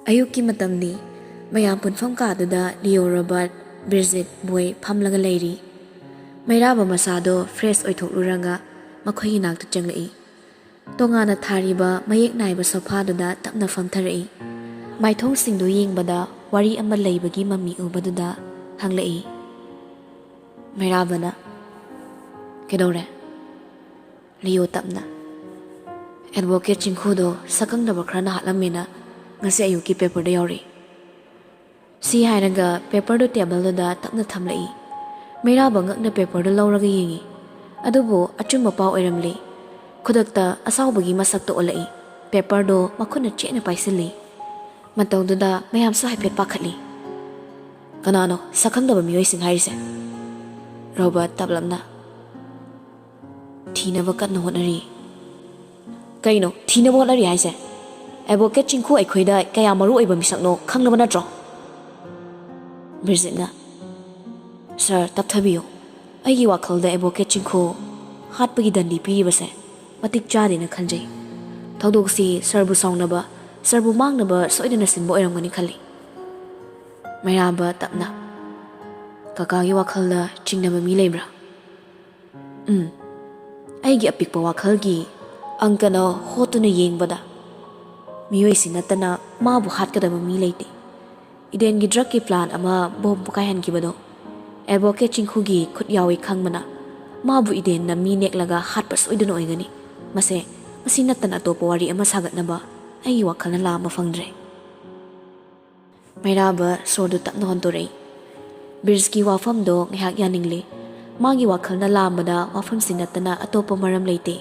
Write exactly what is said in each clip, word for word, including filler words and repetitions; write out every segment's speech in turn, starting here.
ꯑꯌꯨꯛꯀꯤ ꯃꯇꯝꯅꯤ꯫ ꯃꯌꯥꯝ ꯄꯨꯟꯐꯝ ꯀꯥꯗꯨꯗ ꯂꯤꯌꯣ, ꯔꯣꯕꯔꯠ, ꯕ꯭ꯔꯤꯖꯤꯠ, ꯕꯣꯏ ꯐꯝꯂꯒ ꯂꯩꯔꯤ꯫ ꯃꯩꯔꯥꯕ ꯃꯁꯥꯗꯣ ꯐ꯭ꯔꯦꯁ ꯑꯣꯏꯊꯣꯛꯂꯨꯔꯒ ꯃꯈꯣꯏꯒꯤ ꯅꯥꯛꯇ ꯆꯪꯂꯛꯏ꯫ ꯇꯣꯉꯥꯟꯅ ꯊꯥꯔꯤꯕ ꯃꯌꯦꯛ ꯅꯥꯏꯕ ꯁꯣꯐꯥꯗꯨꯗ ꯇꯞꯅ ꯐꯝꯊꯔꯛꯏ꯫ ꯃꯥꯏꯊꯣꯡꯁꯤꯡꯗꯨ ꯌꯦꯡꯕꯗ ꯋꯥꯔꯤ ꯑꯃ ꯂꯩꯕꯒꯤ ꯃꯃꯤ ꯎꯕꯗꯨꯗ ꯍꯪꯂꯛꯏ꯫ ꯃꯩꯔꯥꯕꯅ, "ꯀꯩꯗꯧꯔꯦ?" ꯂꯤꯌꯣ ꯇꯞꯅ, "ꯑꯦꯗꯚꯣꯀꯦꯠ ꯆꯤꯡꯈꯨꯗꯣ ꯁꯛꯈꯪꯗꯕ ꯈꯔꯅ ꯍꯥꯠꯂꯝꯃꯦꯅ ꯉꯁꯤ ꯑꯌꯨꯛꯀꯤ ꯄꯦꯄꯔꯗ ꯌꯥꯎꯔꯛꯏ꯫" ꯁꯤ ꯍꯥꯏꯔꯒ ꯄꯦꯄꯔꯗꯨ ꯇꯦꯕꯜꯗꯨꯗ ꯇꯞꯅ ꯊꯝꯂꯛꯏ꯫ ꯃꯩꯔꯥꯕ ꯉꯛꯅ ꯄꯦꯄꯔꯗꯨ ꯂꯧꯔꯒ ꯌꯦꯡꯉꯤ꯫ ꯑꯗꯨꯕꯨ ꯑꯆꯨꯝꯕ ꯄꯥꯎ ꯑꯣꯏꯔꯝꯂꯦ꯫ ꯈꯨꯗꯛꯇ ꯑꯁꯥꯎꯕꯒꯤ ꯃꯁꯛꯇ ꯑꯣꯜꯂꯛꯏ꯫ ꯄꯦꯄꯔꯗꯣ ꯃꯈꯨꯠꯅ ꯆꯦꯠꯅ ꯄꯥꯏꯁꯤꯜꯂꯤ꯫ ꯃꯇꯧꯗꯨꯗ ꯃꯌꯥꯝꯁꯨ ꯍꯥꯏꯐꯦꯠ ꯄꯥꯈꯠꯂꯤ꯫ "ꯀꯅꯥꯅꯣ ꯁꯛꯈꯪꯗꯕ ꯃꯤꯑꯣꯏꯁꯤꯡ ꯍꯥꯏꯔꯤꯁꯦ?" ꯔꯣꯕꯔꯠ ꯇꯞꯂꯞꯅ, "ꯊꯤꯅꯕ ꯀꯟꯅ ꯍꯣꯠꯅꯔꯤ꯫" "ꯀꯩꯅꯣ ꯊꯤꯅꯕ ꯍꯣꯠꯅꯔꯤ ꯍꯥꯏꯁꯦ? ꯑꯦꯗꯚꯣꯀꯦꯠ ꯆꯤꯡꯈꯨ ꯑꯩꯈꯣꯏꯗ ꯀꯌꯥ ꯃꯔꯨ ꯑꯣꯏꯕ ꯃꯤꯁꯛꯅꯣ ꯈꯪꯂꯕ ꯅꯠꯇ꯭ꯔꯣ?" ꯕ꯭ꯔꯤꯖꯤꯠꯅ, "ꯁꯥꯔ, ꯇꯞꯊꯕꯤꯌꯨ꯫ ꯑꯩꯒꯤ ꯋꯥꯈꯜꯗ ꯑꯦꯗꯚꯣꯀꯦꯠ ꯆꯤꯡꯈꯨ ꯍꯥꯠꯄꯒꯤ ꯗꯟꯗꯤ ꯄꯤꯔꯤꯕꯁꯦ ꯃꯇꯤꯛ ꯆꯥꯗꯦꯅ ꯈꯟꯖꯩ꯫ ꯊꯧꯗꯣꯛꯁꯤ ꯁꯥꯔꯕꯨ ꯁꯥꯎꯅꯕ, ꯁꯥꯔꯕꯨ ꯃꯥꯡꯅꯕ ꯁꯣꯏꯗꯅ ꯁꯤꯟꯕ ꯑꯣꯏꯔꯝꯒꯅꯤ ꯈꯜꯂꯤ꯫" ꯃꯩꯔꯥꯕ ꯇꯞꯅ, "ꯀꯀꯥꯒꯤ ꯋꯥꯈꯜꯗ ꯆꯤꯡꯅꯕ ꯃꯤ ꯂꯩꯕ꯭ꯔꯥ?" "ꯎꯝ, ꯑꯩꯒꯤ ꯑꯄꯤꯛꯄ ꯋꯥꯈꯜꯒꯤ ꯑꯪꯀꯅ ꯍꯣꯠꯇꯨꯅ ꯌꯦꯡꯕꯗ ꯃꯤꯑꯣꯏꯁꯤ ꯅꯠꯇꯅ ꯃꯥꯕꯨ ꯍꯥꯠꯀꯗꯕ ꯃꯤ ꯂꯩꯇꯦ꯫ ꯏꯗꯦꯟꯒꯤ ꯗ꯭ꯔꯛꯀꯤ ꯄ꯭ꯂꯥꯟ ꯑꯃ ꯕꯣꯝ ꯄꯣꯈꯥꯏꯍꯟꯈꯤꯕꯗꯣ ꯑꯦꯗꯚꯣꯀꯦꯠ ꯆꯤꯡꯈꯨꯒꯤ ꯈꯨꯠ ꯌꯥꯎꯏ ꯈꯪꯕꯅ ꯃꯥꯕꯨ ꯏꯗꯦꯟꯅ ꯃꯤ ꯅꯦꯛꯂꯒ ꯍꯥꯠꯄ ꯁꯣꯏꯗꯅ ꯑꯣꯏꯒꯅꯤ꯫ ꯃꯁꯦ, ꯃꯁꯤ ꯅꯠꯇꯅ ꯑꯇꯣꯞꯄ ꯋꯥꯔꯤ ꯑꯃ ꯁꯥꯒꯠꯅꯕ ꯑꯩꯒꯤ ꯋꯥꯈꯜꯅ ꯂꯥꯝꯕ ꯐꯪꯗ꯭ꯔꯦ꯫" ꯃꯩꯔꯥꯕ ꯁꯣꯔꯗꯨ ꯇꯞꯅ ꯍꯣꯟꯗꯣꯔꯛꯏ꯫ ꯕ꯭ꯔꯤꯖꯀꯤ ꯋꯥꯐꯝꯗꯣ ꯉꯥꯏꯍꯥꯛ ꯌꯥꯅꯤꯡꯂꯦ꯫ ꯃꯥꯒꯤ ꯋꯥꯈꯜꯅ ꯂꯥꯝꯕꯗ ꯋꯥꯐꯝꯁꯤ ꯅꯠꯇꯅ ꯑꯇꯣꯞꯄ ꯃꯔꯝ ꯂꯩꯇꯦ꯫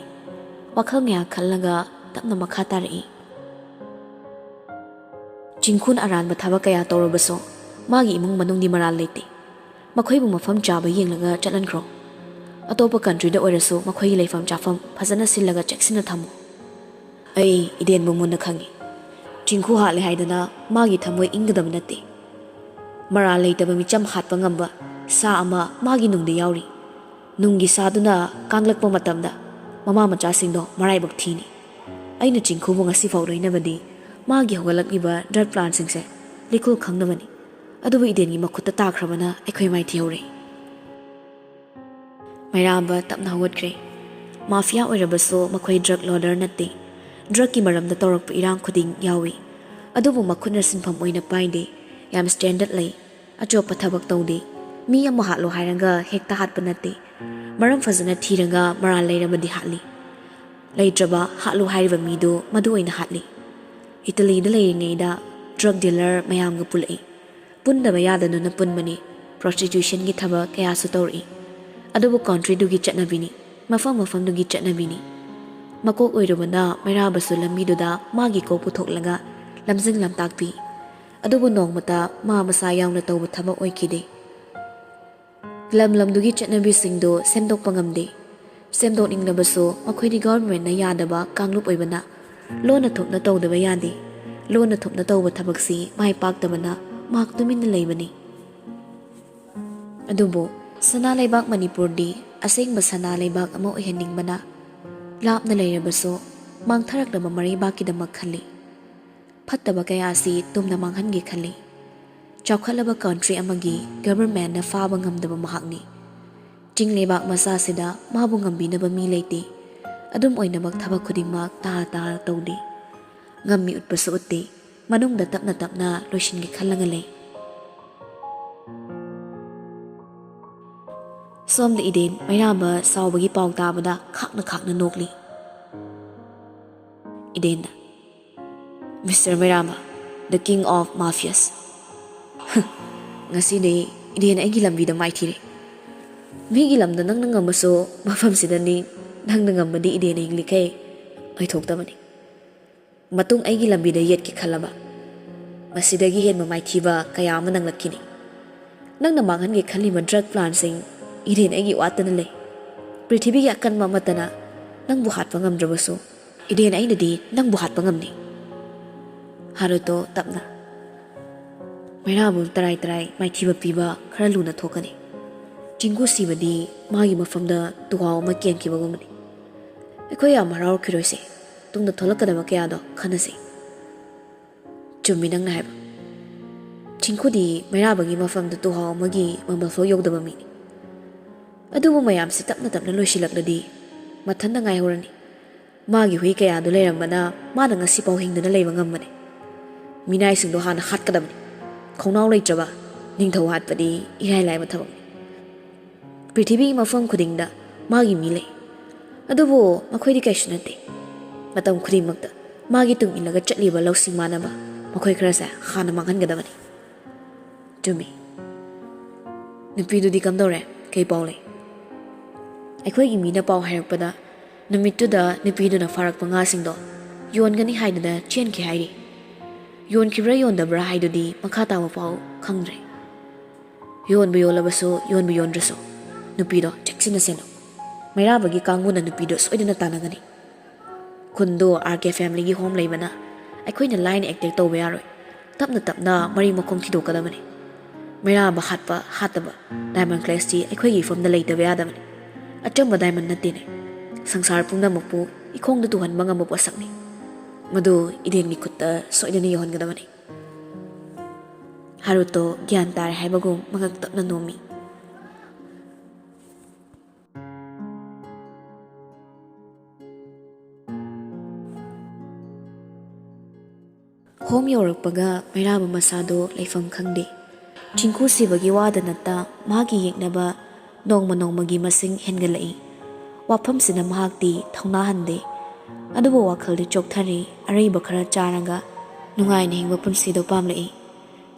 ꯋꯥꯈꯜ ꯉꯥꯏꯍꯥꯛ ꯈꯜꯂꯒ ꯇꯞꯅ ꯃꯈꯥ ꯇꯥꯔꯛꯏ꯫ "ꯆꯤꯡꯈꯨꯅ ꯑꯔꯥꯟꯕ ꯊꯕꯛ ꯀꯌꯥ ꯇꯧꯔꯕꯁꯨ ꯃꯥꯒꯤ ꯏꯃꯨꯡ ꯃꯅꯨꯡꯗꯤ ꯃꯔꯥꯜ ꯂꯩꯇꯦ꯫ ꯃꯈꯣꯏꯕꯨ ꯃꯐꯝ ꯆꯥꯕ ꯌꯦꯡꯂꯒ ꯆꯠꯍꯟꯈ꯭ꯔꯣ꯫ ꯑꯇꯣꯞꯄ ꯀꯟꯇ꯭ꯔꯤꯗ ꯑꯣꯏꯔꯁꯨ ꯃꯈꯣꯏꯒꯤ ꯂꯩꯐꯝ ꯆꯥꯐꯝ ꯐꯖꯅ ꯁꯤꯜꯂꯒ ꯆꯦꯛꯁꯤꯟꯅ ꯊꯝꯃꯨ꯫ ꯑꯩ ꯏꯗꯦꯟꯕꯨ ꯃꯨꯟꯅ ꯈꯪꯏ꯫ ꯆꯤꯡꯈꯨ ꯍꯥꯠꯂꯦ ꯍꯥꯏꯗꯅ ꯃꯥꯒꯤ ꯊꯃꯣꯏ ꯏꯪꯒꯗꯕ ꯅꯠꯇꯦ꯫ ꯃꯔꯥꯜ ꯂꯩꯇꯕ ꯃꯤꯆꯝ ꯍꯥꯠꯄ ꯉꯝꯕ ꯁꯥ ꯑꯃ ꯃꯥꯒꯤ ꯅꯨꯡꯗ ꯌꯥꯎꯔꯤ꯫ ꯅꯨꯡꯒꯤ ꯁꯥꯗꯨꯅ ꯀꯥꯡꯂꯛꯄ ꯃꯇꯝꯗ ꯃꯃꯥ ꯃꯆꯥꯁꯤꯡꯗꯣ ꯃꯔꯥꯏꯕꯛ ꯊꯤꯅꯤ꯫ ꯑꯩꯅ ꯆꯤꯡꯈꯨꯕꯨ ꯉꯁꯤꯐꯥꯎ ꯂꯣꯏꯅꯕꯗꯤ ꯃꯥꯒꯤ ꯍꯧꯒꯠꯂꯛꯂꯤꯕ ꯗ꯭ꯔꯒ ꯄ꯭ꯂꯥꯟꯁꯤꯡꯁꯦ ꯂꯤꯀꯨꯜ ꯈꯪꯅꯕꯅꯤ꯫ ꯑꯗꯨꯕꯨ ꯏꯗꯦꯟꯒꯤ ꯃꯈꯨꯠꯇ ꯇꯥꯈ꯭ꯔꯕꯅ ꯑꯩꯈꯣꯏ ꯃꯥꯏꯊꯤꯍꯧꯔꯦ꯫ ꯃꯩꯔꯥꯕ ꯇꯞꯅ ꯍꯧꯒꯠꯈ꯭ꯔꯦ꯫ ꯃꯥꯐꯤꯌꯥ ꯑꯣꯏꯔꯕꯁꯨ ꯃꯈꯣꯏ ꯗ꯭ꯔꯒ ꯂꯣꯔꯗꯔ ꯅꯠꯇꯦ꯫ ꯗ꯭ꯔꯒꯀꯤ ꯃꯔꯝꯗ ꯇꯧꯔꯛꯄ ꯏꯔꯥꯡ ꯈꯨꯗꯤꯡ ꯌꯥꯎꯏ꯫ ꯑꯗꯨꯕꯨ ꯃꯈꯨꯠꯅ ꯁꯤꯟꯐꯝ ꯑꯣꯏꯅ ꯄꯥꯏꯗꯦ꯫ ꯌꯥꯝ ꯁ꯭ꯇꯦꯟꯗꯔꯗ ꯂꯩ꯫ ꯑꯆꯣꯞꯄ ꯊꯕꯛ ꯇꯧꯗꯦ꯫ ꯃꯤ ꯑꯃ ꯍꯥꯠꯂꯣ ꯍꯥꯏꯔꯒ ꯍꯦꯛꯇ ꯍꯥꯠꯄ ꯅꯠꯇꯦ꯫ ꯃꯔꯝ ꯐꯖꯅ ꯊꯤꯔꯒ ꯃꯔꯥꯜ ꯂꯩꯔꯕꯗꯤ ꯍꯥꯠꯂꯤ꯫ ꯂꯩꯇ꯭ꯔꯕ ꯍꯥꯠꯂꯨ ꯍꯥꯏꯔꯤꯕ ꯃꯤꯗꯨ ꯃꯗꯨ ꯑꯣꯏꯅ ꯍꯥꯠꯂꯤ꯫ ꯏꯇꯂꯤꯗ ꯂꯩꯔꯤꯉꯩꯗ ꯗ꯭ꯔꯒ ꯗꯤꯂꯔ ꯃꯌꯥꯝꯒ ꯄꯨꯜꯂꯛꯏ꯫ ꯄꯨꯟꯗꯕ ꯌꯥꯗꯗꯨꯅ ꯄꯨꯟꯕꯅꯤ꯫ ꯄ꯭ꯔꯣꯁꯇꯤꯇ꯭ꯌꯨꯁꯟꯒꯤ ꯊꯕꯛ ꯀꯌꯥꯁꯨ ꯇꯧꯔꯛꯏ꯫ ꯑꯗꯨꯕꯨ ꯀꯟꯇ꯭ꯔꯤꯗꯨꯒꯤ ꯆꯠꯅꯕꯤꯅꯤ꯫ ꯃꯐꯝ ꯃꯐꯝꯗꯨꯒꯤ ꯆꯠꯅꯕꯤꯅꯤ꯫ ꯃꯀꯣꯛ ꯑꯣꯏꯔꯨꯕꯅ ꯃꯩꯔꯥꯕꯁꯨ ꯂꯝꯕꯤꯗꯨꯗ ꯃꯥꯒꯤ ꯀꯣꯛ ꯄꯨꯊꯣꯛꯂꯒ ꯂꯝꯖꯤꯡ ꯂꯝꯇꯥꯛꯄꯤ꯫ ꯑꯗꯨꯕꯨ ꯅꯣꯡꯃꯇ ꯃꯥ ꯃꯁꯥ ꯌꯥꯎꯅ ꯇꯧꯕ ꯊꯕꯛ ꯑꯣꯏꯈꯤꯗꯦ꯫ ꯂꯝ ꯂꯝꯗꯨꯒꯤ ꯆꯠꯅꯕꯤꯁꯤꯡꯗꯨ ꯁꯦꯝꯗꯣꯛꯄ ꯉꯝꯗꯦ꯫ ꯁꯦꯝꯗꯣꯛꯅꯤꯡꯂꯕꯁꯨ ꯃꯈꯣꯏꯗꯤ ꯒꯚꯔꯟꯃꯦꯟꯠꯅ ꯌꯥꯗꯕ ꯀꯥꯡꯂꯨꯞ ꯑꯣꯏꯕꯅ ꯂꯣꯟꯅ ꯊꯨꯞꯅ ꯇꯧꯗꯕ ꯌꯥꯗꯦ꯫ ꯂꯣꯟꯅ ꯊꯨꯞꯅ ꯇꯧꯕ ꯊꯕꯛꯁꯤ ꯃꯥꯏ ꯄꯥꯛꯇꯕꯅ ꯃꯍꯥꯛ ꯇꯨꯃꯤꯟꯅ ꯂꯩꯕꯅꯤ꯫ ꯑꯗꯨꯕꯨ ꯁꯅꯥ ꯂꯩꯕꯥꯛ ꯃꯅꯤꯄꯨꯔꯗꯤ ꯑꯁꯦꯡꯕ ꯁꯅꯥ ꯂꯩꯕꯥꯛ ꯑꯃ ꯑꯣꯏꯍꯟꯅꯤꯡꯕꯅ ꯂꯥꯞꯅ ꯂꯩꯔꯕꯁꯨ ꯃꯥꯡꯊꯔꯛꯂꯕ ꯃꯔꯩꯕꯥꯛꯀꯤꯗꯃꯛ ꯈꯜꯂꯤ꯫ ꯐꯠꯇꯕ ꯀꯌꯥ ꯑꯁꯤ ꯇꯨꯝꯅ ꯃꯥꯡꯍꯟꯒꯦ ꯈꯜꯂꯤ꯫ ꯆꯥꯎꯈꯠꯂꯕ ꯀꯟꯇ꯭ꯔꯤ ꯑꯃꯒꯤ ꯒꯚꯔꯟꯃꯦꯟꯠꯅ ꯐꯥꯕ ꯉꯝꯗꯕ ꯃꯍꯥꯛꯅꯤ꯫ ꯆꯤꯡ ꯂꯩꯕꯥꯛ ꯃꯆꯥꯁꯤꯗ ꯃꯥꯕꯨ ꯉꯝꯕꯤꯅꯕ ꯃꯤ ꯂꯩꯇꯦ꯫ ꯑꯗꯨꯝ ꯑꯣꯏꯅꯃꯛ ꯊꯕꯛ ꯈꯨꯗꯤꯡꯃꯛ ꯇꯥ ꯇꯥ ꯇꯧꯗꯦ꯫ ꯉꯝꯃꯤ ꯎꯠꯄꯁꯨ ꯎꯠꯇꯦ꯫ ꯃꯅꯨꯡꯗ ꯇꯞꯅ ꯇꯞꯅ ꯂꯣꯏꯁꯤꯟꯒꯦ ꯈꯜꯂꯒ ꯂꯩ꯫ ꯁꯣꯝꯗ ꯏꯗꯦꯟ ꯃꯩꯔꯥꯕ ꯁꯥꯎꯕꯒꯤ ꯄꯥꯎ ꯇꯥꯕꯗ ꯈꯥꯛꯅ ꯈꯥꯛꯅ ꯅꯣꯛꯂꯤ꯫ ꯏꯗꯦꯟꯅ, "Mister ꯃꯩꯔꯥꯕ, the king of mafias꯫ ꯉꯁꯤꯗꯤ ꯏꯗꯦꯟ ꯑꯩꯒꯤ ꯂꯝꯕꯤꯗ ꯃꯥꯏꯊꯤꯔꯦ꯫ ꯃꯤꯒꯤ ꯂꯝꯗ ꯅꯪꯅ ꯉꯝꯃꯁꯨ, ꯃꯐꯝꯁꯤꯗꯗꯤ ꯅꯪꯅ ꯉꯝꯃꯗꯤ ꯏꯗꯦꯟ ꯌꯦꯡꯂꯤꯈꯩ ꯑꯣꯏꯊꯣꯛꯇꯕꯅꯤ꯫ ꯃꯇꯨꯡ ꯑꯩꯒꯤ ꯂꯝꯕꯤꯗ ꯌꯦꯠꯀꯦ ꯈꯜꯂꯕ, ꯃꯁꯤꯗꯒꯤ ꯍꯦꯟꯕ ꯃꯥꯏꯊꯤꯕ ꯀꯌꯥ ꯑꯃ ꯅꯪꯂꯛꯈꯤꯅꯤ꯫ ꯅꯪꯅ ꯃꯥꯡꯍꯟꯒꯦ ꯈꯜꯂꯤꯕ ꯗ꯭ꯔꯒ ꯄ꯭ꯂꯥꯟꯁꯤꯡ ꯏꯗꯦꯟ ꯑꯩꯒꯤ ꯋꯥꯠꯇꯅ ꯂꯩ꯫ ꯄ꯭ꯔꯤꯊꯤꯕꯤꯒꯤ ꯑꯀꯟꯕ ꯑꯃꯠꯇꯅ ꯅꯪꯕꯨ ꯍꯥꯠꯄ ꯉꯝꯗ꯭ꯔꯕꯁꯨ, ꯏꯗꯦꯟ ꯑꯩꯅꯗꯤ ꯅꯪꯕꯨ ꯍꯥꯠꯄ ꯉꯝꯅꯤ꯫" ꯍꯥꯔꯨꯇꯣ ꯇꯞꯅ, ꯃꯩꯔꯥꯕꯨ ꯇꯔꯥꯏ ꯇꯔꯥꯏ ꯃꯥꯏꯊꯤꯕ ꯄꯤꯕ ꯈꯔ ꯂꯨꯅ ꯊꯣꯛꯀꯅꯤ꯫ ꯆꯤꯡꯒꯨ ꯁꯤꯕꯗꯤ ꯃꯥꯒꯤ ꯃꯐꯝꯗ ꯇꯨꯍꯥꯎ ꯑꯃ ꯀꯦꯟꯈꯤꯕꯒꯨꯝꯕꯅꯤ꯫ ꯑꯩꯈꯣꯏ ꯌꯥꯝ ꯍꯔꯥꯎꯈꯤꯔꯣꯏꯁꯦ꯫ ꯇꯨꯡꯗ ꯊꯣꯛꯂꯛꯀꯗꯕ ꯀꯌꯥꯗꯣ ꯈꯟꯅꯁꯤ꯫ ꯆꯨꯝꯃꯤ ꯅꯪꯅ ꯍꯥꯏꯕ꯫ ꯆꯤꯡꯈꯨꯗꯤ ꯃꯩꯔꯥꯕꯒꯤ ꯃꯐꯝꯗ ꯇꯨꯍꯥꯎ ꯑꯃꯒꯤ ꯃꯃꯜ ꯐꯥꯎ ꯌꯧꯗꯕ ꯃꯤꯅꯤ꯫ ꯑꯗꯨꯕꯨ ꯃꯌꯥꯝꯁꯤ ꯇꯞꯅ ꯇꯞꯅ ꯂꯣꯏꯁꯤꯜꯂꯛꯂꯗꯤ ꯃꯊꯟꯇ ꯉꯥꯏꯍꯧꯔꯅꯤ꯫ ꯃꯥꯒꯤ ꯍꯨꯏ ꯀꯌꯥꯗꯨ ꯂꯩꯔꯝꯕꯅ ꯃꯥꯅ ꯉꯁꯤꯐꯥꯎ ꯍꯤꯡꯗꯨꯅ ꯂꯩꯕ ꯉꯝꯕꯅꯤ꯫ ꯃꯤꯅꯥꯏꯁꯤꯡꯗꯣ ꯍꯥꯟꯅ ꯍꯥꯠꯀꯗꯕꯅꯤ꯫ ꯈꯣꯡꯅꯥꯎ ꯂꯩꯇ꯭ꯔꯕ ꯅꯤꯡꯊꯧ ꯍꯥꯠꯄꯗꯤ ꯏꯔꯥꯏ ꯂꯥꯏꯕ ꯊꯕꯛꯅꯤ꯫ ꯄ꯭ꯔꯤꯊꯤꯕꯤꯒꯤ ꯃꯐꯝ ꯈꯨꯗꯤꯡꯗ ꯃꯥꯒꯤ ꯃꯤ ꯂꯩ꯫ ꯑꯗꯨꯕꯨ ꯃꯈꯣꯏꯗꯤ ꯀꯩꯁꯨ ꯅꯠꯇꯦ꯫ ꯃꯇꯝ ꯈꯨꯗꯤꯡꯃꯛꯇ ꯃꯥꯒꯤ ꯇꯨꯡ ꯏꯜꯂꯒ ꯆꯠꯂꯤꯕ ꯂꯧꯁꯤꯡ ꯃꯥꯟꯅꯕ ꯃꯈꯣꯏ ꯈꯔꯁꯦ ꯍꯥꯟꯅ ꯃꯥꯡꯍꯟꯒꯗꯕꯅꯤ꯫ ꯆꯨꯝꯃꯤ꯫ ꯅꯨꯄꯤꯗꯨꯗꯤ ꯀꯝꯗꯧꯔꯦ? ꯀꯩ ꯄꯥꯎ ꯂꯩ? ꯑꯩꯈꯣꯏꯒꯤ ꯃꯤꯅ ꯄꯥꯎ ꯍꯥꯏꯔꯛꯄꯗ ꯅꯨꯃꯤꯠꯇꯨꯗ ꯅꯨꯄꯤꯗꯨꯅ ꯐꯥꯔꯛꯄ ꯉꯥꯁꯤꯡꯗꯣ ꯌꯣꯟꯒꯅꯤ ꯍꯥꯏꯗꯨꯅ ꯆꯦꯟꯈꯤ ꯍꯥꯏꯔꯤ꯫ ꯌꯣꯟꯈꯤꯕ꯭ꯔꯥ ꯌꯣꯟꯗꯕ꯭ꯔꯥ ꯍꯥꯏꯗꯨꯗꯤ ꯃꯈꯥ ꯇꯥꯕ ꯄꯥꯎ ꯈꯪꯗ꯭ꯔꯦ꯫ ꯌꯣꯟꯕ ꯌꯣꯜꯂꯕꯁꯨ, ꯌꯣꯟꯕ ꯌꯣꯟꯗ꯭ꯔꯁꯨ, ꯅꯨꯄꯤꯗꯣ ꯆꯦꯛꯁꯤꯟꯅ ꯁꯦꯟꯅꯧ꯫ ꯃꯩꯔꯥꯕꯒꯤ ꯀꯥꯡꯕꯨꯅ ꯅꯨꯄꯤꯗꯣ ꯁꯣꯏꯗꯅ ꯇꯥꯟꯅꯒꯅꯤ꯫ ꯈꯨꯟꯗꯣ ꯑꯥꯔ ꯀꯦ ꯐꯦꯃꯤꯂꯤꯒꯤ ꯍꯣꯝ ꯂꯩꯕꯅ ꯑꯩꯈꯣꯏꯅ ꯂꯥꯏꯅ ꯑꯦꯇꯦꯛ ꯇꯧꯕ ꯌꯥꯔꯣꯏ꯫ ꯇꯞꯅ ꯇꯞꯅ ꯃꯔꯤ ꯃꯈꯣꯡ ꯊꯤꯗꯣꯛꯀꯗꯕꯅꯤ꯫ ꯃꯩꯔꯥꯕ ꯍꯥꯠꯄ ꯍꯥꯠꯇꯕ, ꯗꯥꯏꯃꯟ ꯀ꯭ꯂꯦꯁꯇꯤ ꯑꯩꯈꯣꯏꯒꯤ ꯏꯐꯝꯗ ꯂꯩꯇꯕ ꯌꯥꯗꯕꯅꯤ꯫ ꯑꯆꯝꯕ ꯗꯥꯏꯃꯟ ꯅꯠꯇꯦꯅꯦ꯫ ꯁꯪꯁꯥꯔ ꯄꯨꯝꯅꯃꯛꯄꯨ ꯏꯈꯣꯡꯗ ꯇꯨꯍꯟꯕ ꯉꯝꯕ ꯄꯣꯠꯁꯛꯅꯤ꯫ ꯃꯗꯨ ꯏꯗꯦꯟꯒꯤ ꯈꯨꯠꯇ ꯁꯣꯏꯗꯅ ꯌꯧꯍꯟꯒꯗꯕꯅꯤ꯫ ꯍꯥꯔꯨꯇꯣ ꯒ꯭ꯌꯥꯟ ꯇꯥꯔꯦ ꯍꯥꯏꯕꯒꯨꯝ ꯃꯉꯛ ꯇꯞꯅ ꯅꯣꯝꯃꯤ꯫ ꯍꯣꯝ ꯌꯧꯔꯛꯄꯒ ꯃꯩꯔꯥꯕ ꯃꯁꯥꯗꯣ ꯂꯩꯐꯝ ꯈꯪꯗꯦ꯫ ꯆꯤꯡꯈꯨ ꯁꯤꯕꯒꯤ ꯋꯥꯗ ꯅꯠꯇ ꯃꯥꯒꯤ ꯌꯦꯛꯅꯕ ꯅꯣꯡꯃ ꯅꯣꯡꯃꯒꯤ ꯃꯁꯤꯡ ꯍꯦꯟꯒꯠꯂꯛꯏ꯫ ꯋꯥꯐꯝꯁꯤꯅ ꯃꯍꯥꯛꯇꯤ ꯊꯧꯅꯥ ꯍꯟꯗꯦ꯫ ꯑꯗꯨꯕꯨ ꯋꯥꯈꯜꯗꯤ ꯆꯣꯛꯊꯔꯤ, ꯑꯔꯩꯕ ꯈꯔ ꯆꯥꯔꯒ ꯅꯨꯡꯉꯥꯏꯅ ꯍꯤꯡꯕ ꯄꯨꯟꯁꯤꯗꯣ ꯄꯥꯝꯂꯛꯏ꯫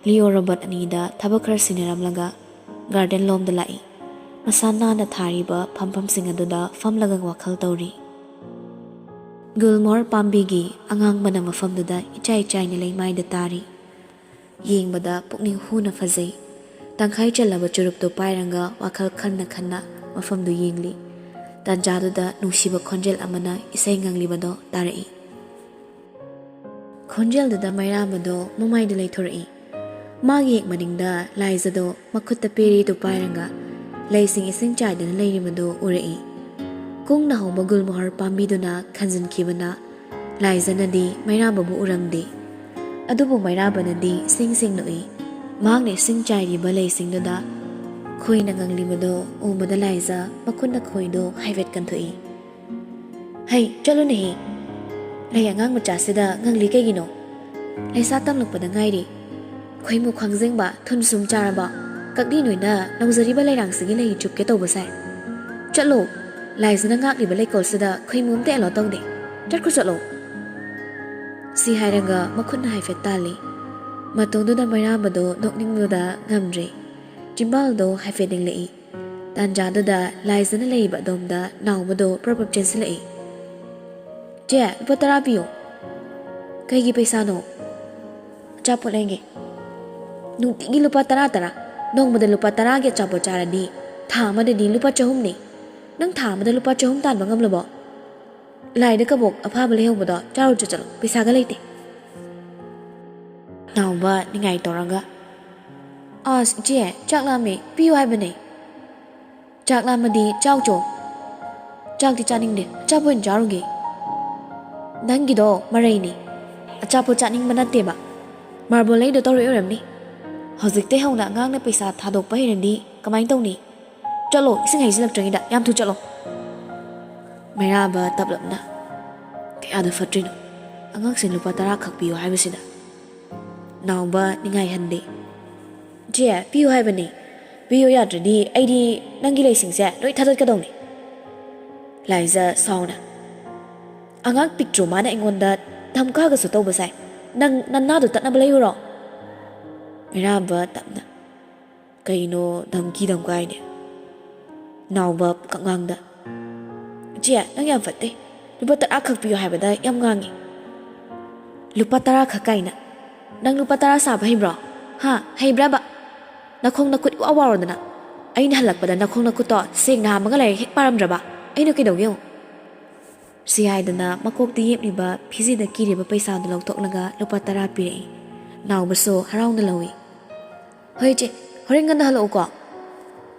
ꯂꯤꯑꯣ ꯔꯣꯕꯣꯠ ꯑꯅꯤꯗ ꯊꯕꯛ ꯈꯔ ꯁꯤꯟꯅꯔꯝꯂꯒ ꯒꯥꯔꯗꯦꯟ ꯂꯣꯝꯗ ꯂꯥꯛꯏ꯫ ꯃꯁꯥ ꯅꯥꯟꯅ ꯊꯥꯔꯤꯕ ꯐꯝꯐꯝꯁꯤꯡ ꯑꯗꯨꯗ ꯐꯝꯂꯒ ꯋꯥꯈꯜ ꯇꯧꯔꯤ꯫ ꯒꯨꯜꯃꯣꯍꯔ ꯄꯥꯝꯕꯤꯒꯤ ꯑꯉꯥꯡꯕꯅ ꯃꯐꯝꯗꯨꯗ ꯏꯆꯥꯏ ꯆꯥꯏꯅ ꯂꯩꯃꯥꯏꯗ ꯇꯥꯔꯤ꯫ ꯌꯦꯡꯕꯗ ꯄꯨꯛꯅꯤꯡ ꯍꯨꯅ ꯐꯖꯩ꯫ ꯇꯪꯈꯥꯏ ꯆꯜꯂꯕ ꯆꯨꯔꯨꯞꯇꯨ ꯄꯥꯏꯔꯒ ꯋꯥꯈꯜ ꯈꯟꯅ ꯈꯟꯅ ꯃꯐꯝꯗꯨ ꯌꯦꯡꯂꯤ꯫ ꯇꯥꯟꯖꯥꯗꯨꯗ ꯅꯨꯡꯁꯤꯕ ꯈꯣꯟꯖꯦꯜ ꯑꯃꯅ ꯏꯁꯩ ꯉꯪꯂꯤꯕꯗꯣ ꯇꯥꯔꯛꯏ꯫ ꯈꯣꯟꯖꯦꯜꯗꯨꯗ ꯃꯩꯔꯥꯕꯗꯣ ꯃꯃꯥꯏꯗ ꯂꯩꯊꯣꯔꯛꯏ꯫ ꯃꯥꯒꯤ ꯍꯦꯛ ꯃꯅꯤꯡꯗ ꯂꯥꯏꯖꯗꯣ ꯃꯈꯨꯠꯇ ꯄꯦꯔꯦꯗꯨ ꯄꯥꯏꯔꯒ ꯂꯩꯁꯤꯡ ꯏꯁꯤꯡ ꯆꯥꯏꯗꯨꯅ ꯂꯩꯔꯤꯕꯗꯨ ꯎꯔꯛꯏ꯫ ꯀꯨꯡꯅ ꯍꯧꯕ ꯒꯨꯜꯃꯣꯍꯔ ꯄꯥꯝꯕꯤꯗꯨꯅ ꯈꯟꯖꯤꯟꯈꯤꯕꯅ ꯂꯥꯏꯖꯅꯗꯤ ꯃꯩꯔꯥꯕꯕꯨ ꯎꯔꯝꯗꯦ꯫ ꯑꯗꯨꯕꯨ ꯃꯩꯔꯥꯕꯅꯗꯤ ꯁꯤꯡ ꯁꯤꯡ ꯅꯣꯛꯏ꯫ ꯃꯍꯥꯛꯅ ꯏꯁꯤꯡ ꯆꯥꯏꯔꯤꯕ ꯂꯩꯁꯤꯡꯗꯨꯗ ꯈꯣꯏꯅ ꯉꯪꯂꯤꯕꯗꯨ ꯎꯕꯗ ꯂꯥꯏꯖ ꯃꯈꯨꯠꯅ ꯈꯣꯏꯗꯨ ꯍꯥꯏꯐꯦꯠ ꯀꯟꯊꯣꯛꯏ꯫ "ꯍꯩ, ꯆꯠꯂꯨꯅꯦꯍꯦ꯫ ꯂꯩ ꯑꯉꯥꯡ ꯃꯆꯥꯁꯤꯗ ꯉꯪꯂꯤ ꯀꯩꯒꯤꯅꯣ? ꯂꯩꯁꯥ ꯇꯝꯂꯛꯄꯗ ꯉꯥꯏꯔꯤ꯫ ꯈꯣꯏꯃꯨ ꯈ꯭ꯋꯥꯡꯖꯦꯡꯕ, ꯊꯨꯟ ꯁꯨꯝ ꯆꯥꯔꯕ? ꯀꯛꯂꯤ ꯅꯣꯏꯅ ꯅꯧꯖꯔꯤꯕ ꯂꯩꯔꯥꯡꯁꯤꯒꯤ ꯂꯩ ꯆꯨꯞꯀꯦ ꯇꯧꯕ ꯁꯥꯏ꯫ ꯆꯠꯂꯣ, ꯂꯥꯏꯖꯅ ꯉꯥꯛꯂꯤꯕ ꯂꯩꯀꯣꯜꯁꯤꯗ ꯈꯣꯏꯃꯨ ꯑꯝꯇ ꯑꯦꯂꯣ ꯇꯧꯗꯦ꯫ ꯆꯠꯈ꯭ꯔꯣ, ꯆꯠꯂꯣ꯫" ꯁꯤ ꯍꯥꯏꯔꯒ ꯃꯈꯨꯠꯅ ꯍꯥꯏꯐꯦꯠ ꯇꯥꯜꯂꯤ꯫ ꯃꯇꯣꯟꯗꯨꯗ ꯃꯩꯔꯥꯕꯗꯣ ꯅꯣꯛꯅꯤꯡꯕꯗ ꯉꯝꯗ꯭ꯔꯦ꯫ ꯆꯤꯝꯕꯥꯜꯗꯣ ꯍꯥꯏꯐꯦꯠ ꯂꯦꯡꯂꯛꯏ꯫ ꯇꯥꯟꯖꯥꯗꯨꯗ ꯂꯥꯏꯖꯅ ꯂꯩꯔꯤꯕ ꯑꯗꯣꯝꯗ ꯅꯥꯎꯕꯗꯣ ꯄ꯭ꯔꯞ ꯄ꯭ꯔꯞ ꯆꯦꯟꯁꯤꯜꯂꯛꯏ꯫ "ꯆꯦ, ꯂꯨꯄꯥ ꯇꯔꯥ ꯄꯤꯌꯣ꯫" "ꯀꯩꯒꯤ ꯄꯩꯁꯥꯅꯣ?" "ꯑꯆꯥꯄꯣꯠ ꯂꯩꯒꯦ꯫" "ꯅꯨꯡꯇꯤꯒꯤ ꯂꯨꯄꯥ ꯇꯔꯥ ꯇꯔꯥ? ꯅꯣꯡꯃꯗ ꯂꯨꯄꯥ ꯇꯔꯥꯒꯤ ꯑꯆꯥꯄꯣꯠ ꯆꯥꯔꯗꯤ ꯊꯥ ꯑꯃꯗꯗꯤ ꯂꯨꯄꯥ ꯆꯍꯨꯝꯅꯤ꯫ ꯅꯪ ꯊꯥ ꯑꯃꯗ ꯂꯨꯄꯥ ꯆꯍꯨꯝ ꯇꯥꯟꯕ ꯉꯝꯂꯕꯣ? ꯂꯥꯏꯗ ꯀꯕꯣꯛ ꯑꯐꯕ ꯂꯩꯍꯧꯕꯗꯣ ꯆꯥꯔꯨ ꯆꯠꯂꯣ, ꯄꯩꯁꯥꯒ ꯂꯩꯇꯦ꯫" ꯅꯥꯎꯕ ꯅꯤꯡꯉꯥꯏ ꯇꯧꯔꯒ, "ꯑꯁ, ꯏꯆꯦ, ꯆꯥꯛ ꯂꯥꯝꯃꯦ, ꯄꯤꯌꯨ ꯍꯥꯏꯕꯅꯦ꯫" "ꯆꯥꯛ ꯂꯥꯝꯃꯗꯤ ꯆꯥꯎꯆꯣ꯫" "ꯆꯥꯛꯇꯤ ꯆꯥꯅꯤꯡꯗꯦ, ꯑꯆꯥꯄꯣꯠ ꯑꯣꯏꯅ ꯆꯥꯔꯨꯒꯦ꯫" "ꯅꯪꯒꯤꯗꯣ ꯃꯔꯩꯅꯤ, ꯑꯆꯥꯄꯣꯠ ꯆꯥꯅꯤꯡꯕ ꯅꯠꯇꯦꯕ, ꯃꯥꯔꯕꯣꯜ ꯂꯩꯗꯣ ꯇꯧꯔꯛꯏ ꯑꯣꯏꯔꯝꯅꯤ꯫ ꯍꯧꯖꯤꯛꯇꯩ ꯍꯧꯅ ꯑꯉꯥꯡꯅ ꯄꯩꯁꯥ ꯊꯥꯗꯣꯛꯄ ꯍꯩꯔꯗꯤ ꯀꯃꯥꯏꯅ ꯇꯧꯅꯤ? ꯆꯠꯂꯣ, ꯏꯁꯤꯡ ꯍꯩꯖꯤꯜꯂꯛꯇ꯭ꯔꯤꯉꯩꯗ ꯌꯥꯝ ꯊꯨ ꯆꯠꯂꯣ꯫" ꯃꯩꯔꯥꯕ ꯇꯞꯂꯞꯅ, "ꯀꯌꯥꯗ ꯐꯠꯇ꯭ꯔꯤꯅꯣ? ꯑꯉꯥꯡꯁꯦ ꯂꯨꯄꯥ ꯇꯔꯥ ꯈꯛ ꯄꯤꯌꯨ ꯍꯥꯏꯕꯁꯤꯗ꯫" ꯅꯥꯎꯕ ꯅꯤꯡꯉꯥꯏꯍꯟꯗꯦ꯫ "ꯆꯦ, ꯄꯤꯌꯨ ꯍꯥꯏꯕꯅꯤ꯫ ꯄꯤꯌꯨ ꯌꯥꯗ꯭ꯔꯗꯤ ꯑꯩꯗꯤ ꯅꯪꯒꯤ ꯂꯩꯁꯤꯡꯁꯦ ꯂꯣꯏ ꯊꯥꯗꯠꯀꯗꯧꯅꯤ꯫" ꯂꯥꯏꯖ ꯁꯥꯎꯅ, "ꯑꯉꯥꯡ ꯄꯤꯛꯇ꯭ꯔꯨ ꯃꯥꯅ ꯑꯩꯉꯣꯟꯗ ꯙꯝꯀꯥꯒꯁꯨ ꯇꯧꯕ ꯁꯥꯏ꯫ ꯅꯪ ꯅꯅꯥꯗꯣ ꯇꯠꯅꯕ ꯂꯩꯌꯨꯔꯣ?" ꯃꯩꯔꯥꯕ ꯇꯞꯅ, "ꯀꯩꯅꯣ ꯙꯝꯀꯤ ꯙꯝꯀꯥ ꯍꯥꯏꯗꯤ?" ꯅꯥꯎꯕ ꯀꯛꯉꯥꯡꯗ, "ꯏꯆꯦ, ꯅꯪ ꯌꯥꯝ ꯐꯠꯇꯦ꯫ ꯂꯨꯄꯥ ꯇꯔꯥ ꯈꯛ ꯄꯤꯌꯨ ꯍꯥꯏꯕꯗ ꯌꯥꯝ ꯉꯥꯡꯉꯤ꯫" "ꯂꯨꯄꯥ ꯇꯔꯥ ꯈꯛ ꯀꯥꯏꯅ? ꯅꯪ ꯂꯨꯄꯥ ꯇꯔꯥ ꯁꯥꯕ ꯍꯩꯕ꯭ꯔꯣ? ꯍꯥ, ꯍꯩꯕ꯭ꯔꯕ? ꯅꯈꯣꯡ ꯅꯈꯨꯠ ꯏꯋꯥ ꯋꯥꯔꯣꯗꯅ꯫ ꯑꯩꯅ ꯍꯜꯂꯛꯄꯗ ꯅꯈꯣꯡ ꯅꯈꯨꯠꯇꯣ ꯁꯦꯡꯅ ꯍꯥꯝꯃꯒ ꯂꯥꯏꯔꯤꯛ ꯍꯦꯛ ꯄꯥꯔꯝꯗ꯭ꯔꯕ ꯑꯩꯅ ꯀꯩꯗꯧꯒꯦ ꯌꯦꯡꯉꯨ꯫" ꯁꯤ ꯍꯥꯏꯗꯅ ꯃꯀꯣꯛꯇ ꯌꯦꯞꯂꯤꯕ ꯐꯤꯖꯤꯗ ꯀꯤꯔꯤꯕ ꯄꯩꯁꯥꯗꯨ ꯂꯧꯊꯣꯛꯂꯒ ꯂꯨꯄꯥ ꯇꯔꯥ ꯄꯤꯔꯛꯏ꯫ ꯅꯥꯎꯕꯁꯨ ꯍꯔꯥꯎꯅ ꯂꯧꯏ꯫ "ꯍꯣꯏ ꯏꯆꯦ, ꯍꯣꯔꯦꯟ ꯉꯟꯅ ꯍꯜꯂꯛꯎꯀꯣ꯫"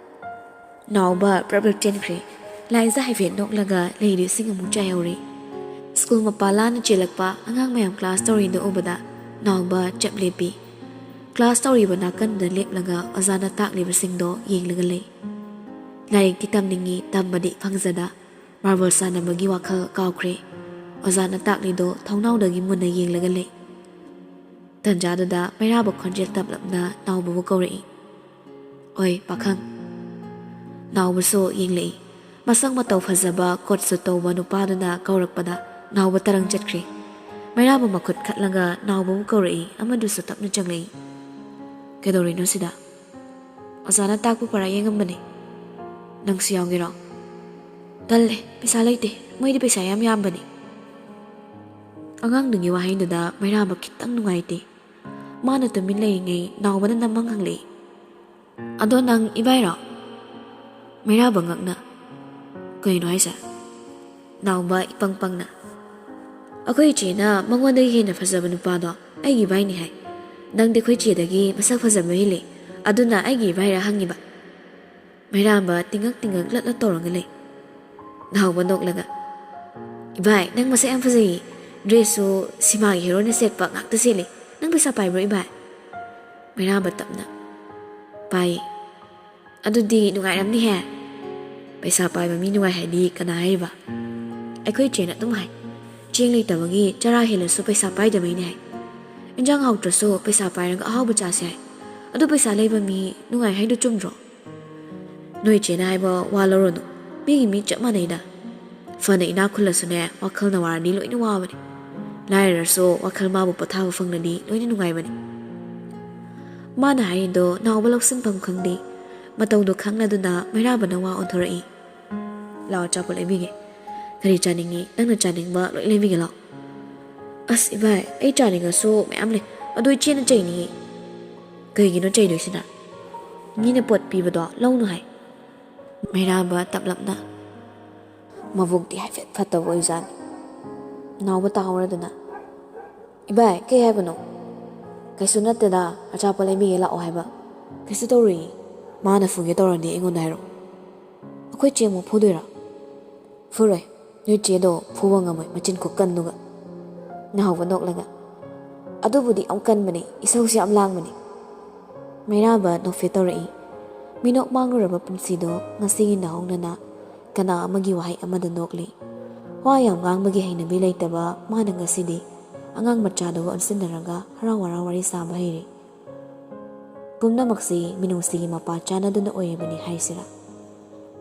ꯅꯥꯎꯕ ꯄ꯭ꯔꯞ ꯄ꯭ꯔꯞ ꯆꯦꯟꯈ꯭ꯔꯦ꯫ ꯂꯥꯏꯖ ꯍꯥꯏꯐꯦꯠ ꯅꯣꯛꯂꯒ ꯂꯩꯔꯤꯁꯤꯡ ꯑꯃꯨꯛ ꯆꯥꯏꯍꯧꯔꯤ꯫ ꯁ꯭ꯀꯨꯜ ꯃꯄꯥ ꯂꯥꯟꯅ ꯆꯦꯜꯂꯛꯄ ꯑꯉꯥꯡ ꯃꯌꯥꯝ ꯀ꯭ꯂꯥꯁ ꯇꯧꯔꯤꯗꯨ ꯎꯕꯗ ꯅꯥꯎꯕ ꯆꯞ ꯂꯦꯞꯄꯤ꯫ ꯀ꯭ꯂꯥꯁ ꯇꯧꯔꯤꯕ ꯅꯥꯀꯟꯗ ꯂꯦꯞꯂꯒ ꯑꯣꯖꯥꯅ ꯇꯥꯛꯂꯤꯕꯁꯤꯡꯗꯣ ꯌꯦꯡꯂꯒ ꯂꯩ꯫ ꯂꯥꯏꯔꯤꯛꯇꯤ ꯇꯝꯅꯤꯡꯏ, ꯇꯝꯕꯗꯤ ꯐꯪꯖꯗ, ꯃꯥꯔꯕꯜ ꯁꯥꯟꯅꯕꯒꯤ ꯋꯥꯈꯜ ꯀꯥꯎꯈ꯭ꯔꯦ꯫ ꯑꯣꯖꯥꯅ ꯇꯥꯛꯂꯤꯗꯣ ꯊꯣꯡꯅꯥꯎꯗꯒꯤ ꯃꯨꯟꯅ ꯌꯦꯡꯂꯒ ꯂꯩ꯫ ꯇꯟꯖꯥꯗꯨꯗ ꯃꯩꯔꯥꯕ ꯈꯣꯟꯖꯦꯜ ꯇꯞꯂꯞꯅ ꯅꯥꯎꯕꯕꯨ ꯀꯧꯔꯛꯏ꯫ "ꯑꯣꯏ, ꯄꯥꯈꯪ!" ꯅꯥꯎꯕꯁꯨ ꯌꯦꯡꯂꯛꯏ꯫ ꯃꯁꯛ ꯃꯇꯧ ꯐꯖꯕ ꯀꯣꯠ ꯁꯨꯠ ꯇꯧꯕ ꯅꯨꯄꯥꯗꯨꯅ ꯀꯧꯔꯛꯄꯗ ꯅꯥꯎꯕ ꯇꯔꯪ ꯆꯠꯈ꯭ꯔꯦ꯫ ꯃꯩꯔꯥꯕ ꯃꯈꯨꯠ ꯈꯠꯂꯒ ꯅꯥꯎꯕꯕꯨ ꯀꯧꯔꯛꯏ, ꯑꯃꯗꯨꯁꯨ ꯇꯞꯅ ꯆꯪꯂꯛꯏ꯫ "ꯀꯩꯗꯧꯔꯤꯅꯣ ꯁꯤꯗ?" "ꯑꯣꯖꯥꯅ ꯇꯥꯛꯄ ꯄꯔꯥ ꯌꯦꯡꯉꯝꯕꯅꯦ꯫ ꯅꯪꯁꯨ ꯌꯥꯎꯒꯦꯔꯣ?" "ꯇꯜꯂꯦ, ꯄꯩꯁꯥ ꯂꯩꯇꯦ꯫ ꯃꯣꯏꯗꯤ ꯄꯩꯁꯥ ꯌꯥꯝ ꯌꯥꯝꯕꯅꯦ꯫" ꯑꯉꯥꯡꯗꯨꯒꯤ ꯋꯥꯍꯩꯗꯨꯗ ꯃꯩꯔꯥꯕ ꯈꯤꯇꯪ ꯅꯨꯡꯉꯥꯏꯇꯦ꯫ ꯃꯥꯅ ꯇꯨꯃꯤꯟ ꯂꯩꯔꯤꯉꯩ ꯅꯥꯎꯕꯅ ꯅꯝꯃꯪ ꯍꯪꯂꯛꯏ, "ꯑꯗꯣ ꯅꯪ ꯏꯕꯥꯏꯔꯣ?" ꯃꯩꯔꯥꯕ ꯉꯛꯅ, "ꯀꯩꯅꯣ ꯍꯥꯏꯁꯦ?" ꯅꯥꯎꯕ ꯏꯄꯪ ꯄꯪꯅ, "ꯑꯩꯈꯣꯏ ꯏꯆꯦꯅ ꯃꯉꯣꯟꯗꯒꯤ ꯍꯦꯟꯅ ꯐꯖꯕ ꯅꯨꯄꯥꯗꯣ ꯑꯩꯒꯤ ꯏꯕꯥꯏꯅꯤ ꯍꯥꯏ꯫ ꯅꯪꯗꯤ ꯑꯩꯈꯣꯏ ꯏꯆꯦꯗꯒꯤ ꯃꯁꯛ ꯐꯖꯕ ꯍꯦꯜꯂꯤ, ꯑꯗꯨꯅ ꯑꯩꯒꯤ ꯏꯕꯥꯏꯔ ꯍꯪꯉꯤꯕ?" ꯃꯩꯔꯥꯕ ꯇꯤꯡꯉꯛ ꯇꯤꯡꯉꯛ ꯂꯠꯂ ꯇꯧꯔꯒ ꯂꯩ꯫ ꯅꯥꯎꯕ ꯅꯣꯛꯂꯒ, "ꯏꯕꯥꯏ, ꯅꯪ ꯃꯁꯛ ꯌꯥꯝ ꯐꯖꯩꯌꯦ꯫ ꯗ꯭ꯔꯦꯁꯁꯨ ꯁꯤꯃꯥꯒꯤ ꯍꯦꯔꯣꯅ ꯁꯦꯠꯄ ꯉꯥꯛꯇ ꯁꯦꯠꯂꯤ꯫ ꯅꯪ ꯄꯩꯁꯥ ꯄꯥꯏꯕ꯭ꯔꯣ ꯏꯕꯥꯏ?" ꯃꯩꯔꯥꯕ ꯇꯞꯅ, "ꯄꯥꯏꯌꯦ꯫ ꯑꯗꯨꯗꯤ ꯅꯨꯡꯉꯥꯏꯔꯝꯅꯤꯍꯦ꯫ ꯄꯩꯁꯥ ꯄꯥꯏꯕ ꯃꯤ ꯅꯨꯡꯉꯥꯏ ꯍꯥꯏꯗꯤ ꯀꯅꯥ ꯍꯥꯏꯔꯤꯕ?" ꯑꯩꯈꯣꯏ ꯏꯆꯦꯅ ꯑꯗꯨꯝ ꯍꯥꯏ꯫ "ꯆꯦꯡ ꯂꯩꯇꯕꯒꯤ ꯆꯔꯥ ꯍꯦꯜꯂꯁꯨ ꯄꯩꯁꯥ ꯄꯥꯏꯗꯕꯩꯅꯦ" ꯍꯥꯏ꯫ "ꯏꯟꯖꯥꯡ ꯍꯥꯎꯇ꯭ꯔꯁꯨ ꯄꯩꯁꯥ ꯄꯥꯏꯔꯒ ꯑꯍꯥꯎꯕ ꯆꯥꯁꯦ" ꯍꯥꯏ꯫ "ꯑꯗꯨ ꯄꯩꯁꯥ ꯂꯩꯕ ꯃꯤ ꯅꯨꯡꯉꯥꯏ ꯍꯥꯏꯗꯣ ꯆꯨꯝꯗ꯭ꯔꯣ?" "ꯅꯣꯏ ꯏꯆꯦꯅ ꯍꯥꯏꯕ ꯋꯥ ꯂꯧꯔꯨꯅꯨ꯫ ꯃꯤꯒꯤ ꯃꯤ ꯆꯞ ꯃꯥꯟꯅꯩꯗ꯫ ꯐꯅ ꯏꯅꯥꯛ ꯈꯨꯜꯂꯁꯨꯅꯦ, ꯋꯥꯈꯜꯅ ꯋꯥꯔꯗꯤ ꯂꯣꯏꯅ ꯋꯥꯕꯅꯤ꯫ ꯂꯥꯏꯔꯔꯁꯨ ꯋꯥꯈꯜ ꯃꯥꯕꯨ ꯄꯣꯊꯥꯕ ꯐꯪꯂꯗꯤ ꯂꯣꯏꯅ ꯅꯨꯡꯉꯥꯏꯕꯅꯤ꯫" ꯃꯥꯅ ꯍꯥꯏꯔꯤꯗꯣ ꯅꯥꯎꯕ ꯂꯧꯁꯤꯟꯐꯝ ꯈꯪꯗꯦ꯫ ꯃꯇꯧꯗꯣ ꯈꯪꯂꯗꯨꯅ ꯃꯩꯔꯥꯕꯅ ꯋꯥ ꯑꯣꯟꯊꯣꯔꯛꯏ꯫ "ꯂꯥꯛꯑꯣ, ꯑꯆꯥꯄꯣꯠ ꯂꯩꯕꯤꯒꯦ꯫ ꯀꯔꯤ ꯆꯥꯅꯤꯡꯉꯤ? ꯅꯪꯅ ꯆꯥꯅꯤꯡꯕ ꯂꯣꯏ ꯂꯩꯕꯤꯒꯦ, ꯂꯥꯛꯑꯣ꯫" "ꯑꯁ ꯏꯕꯥꯏ, ꯑꯩ ꯆꯥꯅꯤꯡꯉꯁꯨ ꯃꯌꯥꯝ ꯂꯩ꯫ ꯑꯗꯣ ꯏꯆꯦꯅ ꯆꯩꯅꯤꯌꯦ꯫" "ꯀꯩꯒꯤꯅꯣ ꯆꯩꯗꯣꯏꯁꯤꯅ?" "ꯃꯤꯅ ꯄꯣꯠ ꯄꯤꯕꯗꯣ ꯂꯧꯅꯨ ꯍꯥꯏ꯫" ꯃꯩꯔꯥꯕ ꯇꯞꯂꯞꯅ, ꯃꯕꯨꯛꯇꯤ ꯍꯥꯏꯐꯦꯠ ꯐꯠꯇꯕ ꯑꯣꯏꯖꯥꯠꯅꯤ꯫ ꯅꯥꯎꯕ ꯇꯥꯍꯧꯔꯗꯨꯅ, "ꯏꯕꯥꯏ, ꯀꯩ ꯍꯥꯏꯕꯅꯣ?" "ꯀꯩꯁꯨ ꯅꯠꯇꯦꯗ, ꯑꯆꯥꯄꯣꯠ ꯂꯩꯕꯤꯒꯦ ꯂꯥꯛꯑꯣ ꯍꯥꯏꯕ꯫ ꯀꯩꯁꯨ ꯇꯧꯔꯣꯏꯌꯦ꯫ ꯃꯥꯅ ꯐꯨꯒꯦ ꯇꯧꯔꯗꯤ ꯑꯩꯉꯣꯟꯗ ꯍꯥꯏꯔꯛꯑꯣ꯫" "ꯑꯩꯈꯣꯏ ꯆꯦ ꯑꯃꯨꯛ ꯐꯨꯗꯣꯏꯔꯣ?" "ꯐꯨꯔꯣꯏ꯫ ꯅꯣꯏ ꯆꯦꯗꯣ ꯐꯨꯕ ꯉꯝꯃꯣꯏ, ꯃꯆꯤꯟ ꯈꯨꯀꯟꯗꯨꯒ꯫" ꯅꯥꯎꯕ ꯅꯣꯛꯂꯒ, ꯑꯗꯨꯕꯨꯗꯤ ꯌꯥꯝ ꯀꯟꯕꯅꯤ, ꯏꯁꯧꯁꯨ ꯌꯥꯝ ꯂꯥꯡꯕꯅꯤ꯫ ꯃꯩꯔꯥꯕ ꯅꯣꯛꯐꯦꯠ ꯇꯧꯔꯛꯏ꯫ ꯃꯤꯅꯣꯛ ꯃꯥꯡꯂꯨꯔꯕ ꯄꯨꯟꯁꯤꯗꯣ ꯉꯁꯤꯒꯤ ꯅꯍꯧꯅꯅ ꯀꯅꯥ ꯑꯃꯒꯤ ꯋꯥꯍꯩ ꯑꯃꯗ ꯅꯣꯛꯂꯤ꯫ ꯋꯥ ꯌꯥꯝ ꯉꯥꯡꯕꯒꯤ ꯍꯩꯅꯕꯤ ꯂꯩꯇꯕ ꯃꯥꯅ ꯉꯁꯤꯗꯤ ꯑꯉꯥꯡ ꯃꯆꯥꯗꯨꯒ ꯑꯣꯟꯁꯤꯟꯅꯔꯒ ꯍꯔꯥꯎ ꯍꯔꯥꯎ ꯋꯥꯔꯤ ꯁꯥꯕ ꯍꯩꯔꯦ꯫ ꯄꯨꯝꯅꯃꯛꯁꯤ ꯃꯤꯅꯨꯡꯁꯤꯒꯤ ꯃꯄꯥ ꯆꯥꯟꯅꯗꯨꯅ ꯑꯣꯏꯔꯤꯕꯅꯤ ꯍꯥꯏꯁꯤꯔꯥ?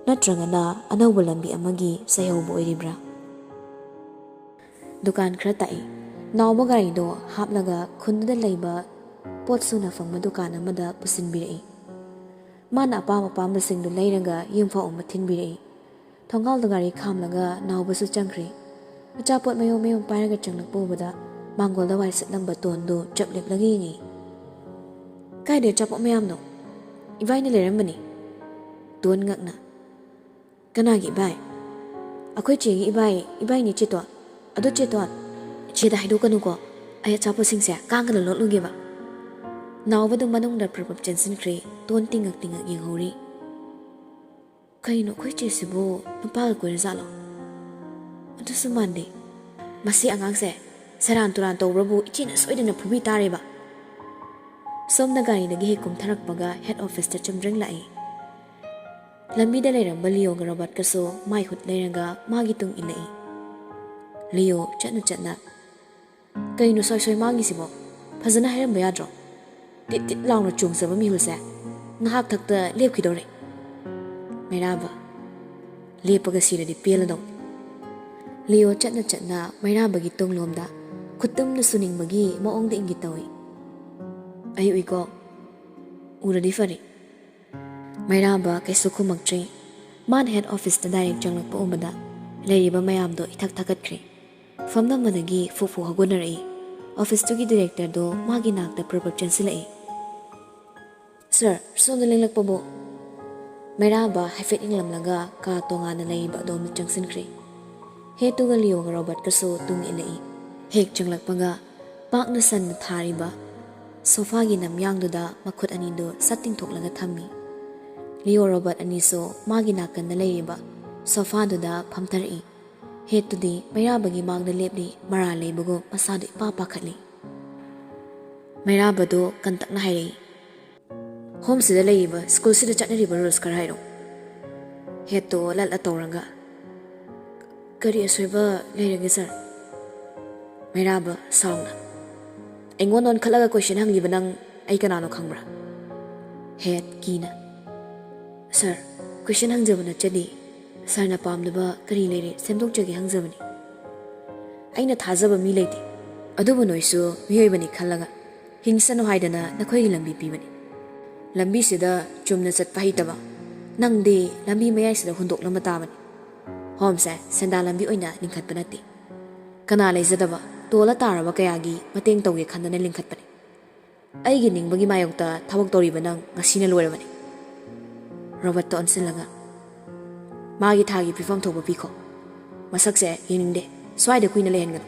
ꯅꯠꯇ꯭ꯔꯒꯅ ꯑꯅꯧꯕ ꯂꯝꯕꯤ ꯑꯃꯒꯤ ꯁꯩꯍꯧꯕ ꯑꯣꯏꯔꯤꯕ꯭ꯔꯥ? ꯗꯨꯀꯥꯟ ꯈꯔ ꯇꯥꯛꯏ꯫ ꯅꯥꯎꯕ ꯒꯥꯔꯤꯗꯣ ꯍꯥꯞꯂꯒ ꯈꯨꯟꯗꯨꯗ ꯂꯩꯕ ꯄꯣꯠ ꯁꯨꯅ ꯐꯪꯕ ꯗꯨꯀꯥꯟ ꯑꯃꯗ ꯄꯨꯁꯤꯟꯕꯤꯔꯛꯏ꯫ ꯃꯥꯅ ꯑꯄꯥꯝ ꯑꯄꯥꯝꯕꯁꯤꯡꯗꯨ ꯂꯩꯔꯒ ꯌꯨꯝꯐꯥꯎ ꯑꯃ ꯊꯤꯟꯕꯤꯔꯛꯏ꯫ ꯊꯣꯡꯒꯥꯜꯗ ꯒꯥꯔꯤ ꯈꯥꯝꯂꯒ ꯅꯥꯎꯕꯁꯨ ꯆꯪꯈ꯭ꯔꯦ꯫ ꯑꯆꯥꯄꯣꯠ ꯃꯌꯣꯝ ꯃꯌꯣꯝ ꯄꯥꯏꯔꯒ ꯆꯪꯂꯛꯄ ꯎꯕꯗ ꯃꯥꯡꯒꯣꯜꯗ ꯋꯥꯏ ꯁꯤꯠꯂꯝꯕ ꯇꯣꯟꯗꯨ ꯆꯞ ꯂꯦꯞꯂꯒ ꯌꯦꯡꯉꯤ꯫ "ꯀꯥꯏꯗ ꯑꯆꯥꯄꯣꯠ ꯃꯌꯥꯝꯅꯣ? ꯏꯕꯥꯏꯅ ꯂꯩꯔꯝꯕꯅꯤ꯫" ꯇꯣꯟ ꯉꯛꯅ꯫ "ꯀꯅꯥꯒꯤ ꯏꯕꯥꯏ?" "ꯑꯩꯈꯣꯏ ꯆꯦꯒꯤ ꯏꯕꯥꯏ, ꯏꯕꯥꯏꯅꯤ ꯆꯦꯇꯣꯟ꯫ ꯑꯗꯣ ꯆꯦꯇꯣꯟ, ꯏꯆꯦꯗ ꯍꯥꯏꯗꯣꯛꯀꯅꯨꯀꯣ, ꯑꯩ ꯑꯆꯥꯄꯣꯠꯁꯤꯡꯁꯦ ꯀꯥꯡꯒꯅ ꯂꯣꯠꯂꯨꯒꯦꯕ꯫" ꯅꯥꯎꯕꯗꯨ ꯃꯅꯨꯡꯗ ꯄ꯭ꯔꯞ ꯄ꯭ꯔꯞ ꯆꯦꯟꯁꯤꯟꯈ꯭ꯔꯦ꯫ ꯇꯣꯟ ꯇꯤꯡꯉꯛ ꯇꯤꯡꯉꯛ ꯌꯦꯡꯍꯧꯔꯤ꯫ "ꯀꯩꯅꯣ, ꯑꯩꯈꯣꯏ ꯆꯦꯁꯤꯕꯨ ꯅꯨꯄꯥꯒ ꯀꯣꯏꯔꯖꯥꯠꯂꯣ? ꯑꯗꯨꯁꯨ ꯃꯥꯟꯗꯦ꯫ ꯃꯁꯤ ꯑꯉꯥꯡꯁꯦ ꯁꯦꯔꯥꯟ ꯇꯨꯔꯥꯟ ꯇꯧꯕ꯭ꯔꯕꯨ ꯏꯆꯦꯅ ꯁꯣꯏꯗꯅ ꯐꯨꯕꯤ ꯇꯥꯔꯦꯕ꯫" ꯁꯣꯝꯗ ꯒꯥꯔꯤꯗꯒꯤ ꯍꯦꯛ ꯀꯨꯝꯊꯔꯛꯄꯒ ꯍꯦꯗ ꯑꯣꯐꯤꯁꯇ ꯆꯨꯝꯗ꯭ꯔꯤꯡ ꯂꯥꯛꯏ꯫ ꯂꯝꯕꯤꯗ ꯂꯩꯔꯝꯕ ꯂꯤꯌꯣꯒ ꯔꯣꯕꯥꯔꯠꯀꯁꯨ ꯃꯥꯏ ꯍꯨꯠ ꯂꯩꯔꯒ ꯃꯥꯒꯤ ꯇꯨꯡ ꯏꯜꯂꯛꯏ꯫ ꯂꯤꯌꯣ ꯆꯠꯅ ꯆꯠꯅ, "ꯀꯩꯅꯣ ꯁꯣꯏ ꯁꯣꯏ ꯃꯥꯡꯉꯤꯁꯤꯕꯣ? ꯐꯖꯅ ꯍꯥꯏꯔꯝꯕ ꯌꯥꯗ꯭ꯔꯣ? ꯇꯤꯠ ꯇꯤꯠ ꯂꯥꯎꯅ ꯆꯣꯡꯖꯕ ꯃꯤꯍꯨꯜꯁꯦ ꯉꯥꯏꯍꯥꯛ ꯊꯛꯇ ꯂꯦꯞꯈꯤꯗꯧꯔꯦ꯫" ꯃꯩꯔꯥꯕ, "ꯂꯦꯞꯄꯒ ꯁꯤꯔꯗꯤ ꯄꯦꯜꯂꯗꯧ꯫" ꯂꯤꯌꯣ ꯆꯠꯅ ꯆꯠꯅ ꯃꯩꯔꯥꯕꯒꯤ ꯇꯨꯡꯂꯣꯝꯗ ꯈꯨꯠꯇꯨꯝꯅ ꯁꯨꯅꯤꯡꯕꯒꯤ ꯃꯑꯣꯡꯗ ꯏꯪꯒꯤꯠ ꯇꯧꯏ꯫ "ꯑꯩ ꯎꯏꯀꯣ, ꯎꯔꯗꯤ ꯐꯔꯦ꯫" ꯃꯩꯔꯥꯕ ꯀꯩꯁꯨ ꯈꯨꯝꯃꯛꯇ꯭ꯔꯦ꯫ ꯃꯥꯅ ꯍꯦꯗ ꯑꯣꯐꯤꯁꯇ ꯗꯥꯏꯔꯦꯛ ꯆꯪꯂꯛꯄ ꯎꯕꯗ ꯂꯩꯔꯤꯕ ꯃꯌꯥꯝꯗꯣ ꯏꯊꯛ ꯊꯛꯀꯠꯈ꯭ꯔꯦ꯫ ꯐꯝꯂꯝꯕꯗꯒꯤ ꯐꯨ ꯐꯨ ꯍꯧꯒꯠꯅꯔꯛꯏ꯫ ꯑꯣꯐꯤꯁꯇꯨꯒꯤ ꯗꯤꯔꯦꯛꯇꯔꯗꯣ ꯃꯥꯒꯤ ꯅꯥꯛꯇ ꯄ꯭ꯔꯞ ꯄ꯭ꯔꯞ ꯆꯦꯟꯁꯤꯜꯂꯛꯏ꯫ "ꯁꯥꯔ, ꯁꯣꯝꯗ ꯂꯦꯡꯂꯛꯄꯕꯨ?" ꯃꯩꯔꯥꯕ ꯍꯥꯏꯐꯦꯠ ꯌꯦꯡꯂꯝꯂꯒ ꯀꯥ ꯇꯣꯉꯥꯟꯅ ꯂꯩꯔꯤꯕ ꯑꯗꯣꯝꯗ ꯆꯪꯁꯤꯟꯈ꯭ꯔꯦ꯫ ꯍꯦꯠꯇꯨꯒ ꯂꯤꯌꯣꯒ ꯔꯣꯕꯔꯠꯀꯁꯨ ꯇꯨꯡ ꯏꯜꯂꯛꯏ꯫ ꯍꯦꯛ ꯆꯪꯂꯛꯄꯒ ꯄꯥꯛꯅ ꯁꯟꯅ ꯊꯥꯔꯤꯕ ꯁꯣꯐꯥꯒꯤ ꯅꯝꯌꯥꯡꯗꯨꯗ ꯃꯈꯨꯠ ꯑꯅꯤꯗꯨ ꯁꯠ ꯇꯤꯡꯊꯣꯛꯂꯒ ꯊꯝꯃꯤ꯫ ꯂꯤꯌꯣ ꯔꯣꯕꯔꯠ ꯑꯅꯤꯁꯨ ꯃꯥꯒꯤ ꯅꯥꯀꯟꯗ ꯂꯩꯔꯤꯕ ꯁꯣꯐꯥꯗꯨꯗ ꯐꯝꯊꯔꯛꯏ꯫ ꯍꯦꯠꯇꯨꯗꯤ ꯃꯩꯔꯥꯕꯒꯤ ꯃꯥꯡꯗ ꯂꯦꯞꯂꯤ, ꯃꯔꯥꯜ ꯂꯩꯕꯒꯨꯝ ꯃꯁꯥꯗꯨ ꯏꯄꯥ ꯄꯥꯈꯠꯂꯤ꯫ ꯃꯩꯔꯥꯕꯗꯣ ꯀꯟꯇꯛꯅ ꯍꯥꯏꯔꯛꯏ꯫ "ꯍꯣꯝꯁꯤꯗ ꯂꯩꯔꯤꯕ, ꯁ꯭ꯀꯨꯜꯁꯤꯗ ꯆꯠꯅꯔꯤꯕ ꯔꯨꯜꯁ ꯈꯔ ꯍꯥꯏꯔꯛꯑꯣ꯫" ꯍꯦꯠꯇꯣ ꯂꯠꯂ ꯇꯧꯔꯒ, "ꯀꯔꯤ ꯑꯁꯣꯏꯕ ꯂꯩꯔꯒꯦ ꯁꯥꯔ?" ꯃꯩꯔꯥꯕ ꯁꯥꯎꯅ, "ꯑꯩꯉꯣꯟꯗ ꯑꯣꯟꯈꯠꯂꯒ ꯀꯣꯏꯁꯟ ꯍꯪꯂꯤꯕ ꯅꯪ ꯑꯩ ꯀꯅꯥꯅꯣ ꯈꯪꯕ꯭ꯔꯥ?" ꯍꯦꯠ ꯀꯤꯅ, "ꯁꯥꯔ, ꯀꯣꯏꯁꯟ ꯍꯪꯖꯕ ꯅꯠꯆꯗꯦ꯫ ꯁꯥꯔꯅ ꯄꯥꯝꯗꯕ ꯀꯔꯤ ꯂꯩꯔꯦ ꯁꯦꯝꯗꯣꯛꯆꯒꯦ ꯍꯪꯖꯕꯅꯤ꯫ ꯑꯩꯅ ꯊꯥꯖꯕ ꯃꯤ ꯂꯩꯇꯦ꯫ ꯑꯗꯨꯕꯨ ꯅꯣꯏꯁꯨ ꯃꯤꯑꯣꯏꯕꯅꯤ ꯈꯜꯂꯒ ꯍꯤꯡꯁꯅꯨ ꯍꯥꯏꯗꯅ ꯅꯈꯣꯏꯒꯤ ꯂꯝꯕꯤ ꯄꯤꯕꯅꯤ꯫ ꯂꯝꯕꯤꯁꯤꯗ ꯆꯨꯝꯅ ꯆꯠꯄ ꯍꯩꯇꯕ ꯅꯪꯗꯤ ꯂꯝꯕꯤ ꯃꯌꯥꯏꯁꯤꯗ ꯍꯨꯟꯗꯣꯛꯂꯝꯕ ꯇꯥꯕꯅꯤ꯫ ꯍꯣꯝꯁꯦ ꯁꯦꯟꯗꯥ ꯂꯝꯕꯤ ꯑꯣꯏꯅ ꯂꯤꯡꯈꯠꯄ ꯅꯠꯇꯦ꯫ ꯀꯅꯥ ꯂꯩꯖꯗꯕ, ꯇꯣꯜꯂ ꯇꯥꯔꯕ ꯀꯌꯥꯒꯤ ꯃꯇꯦꯡ ꯇꯧꯒꯦ ꯈꯟꯗꯅ ꯂꯤꯡꯈꯠꯄꯅꯤ꯫ ꯑꯩꯒꯤ ꯅꯤꯡꯕꯒꯤ ꯃꯥꯌꯣꯛꯇ ꯊꯕꯛ ꯇꯧꯔꯤꯕ ꯅꯪ ꯉꯁꯤꯅ ꯂꯣꯏꯔꯕꯅꯤ꯫" ꯔꯣꯕꯔꯠꯇ ꯑꯣꯟꯁꯤꯜꯂꯒ, "ꯃꯥꯒꯤ ꯊꯥꯒꯤ ꯄꯤꯐꯝ ꯊꯣꯛꯄ ꯄꯤꯈꯣ꯫ ꯃꯁꯛꯁꯦ ꯌꯦꯡꯅꯤꯡꯗꯦ꯫ ꯁ꯭ꯋꯥꯏꯗ ꯀꯨꯏꯅ ꯂꯩꯍꯟꯒꯅꯨ꯫"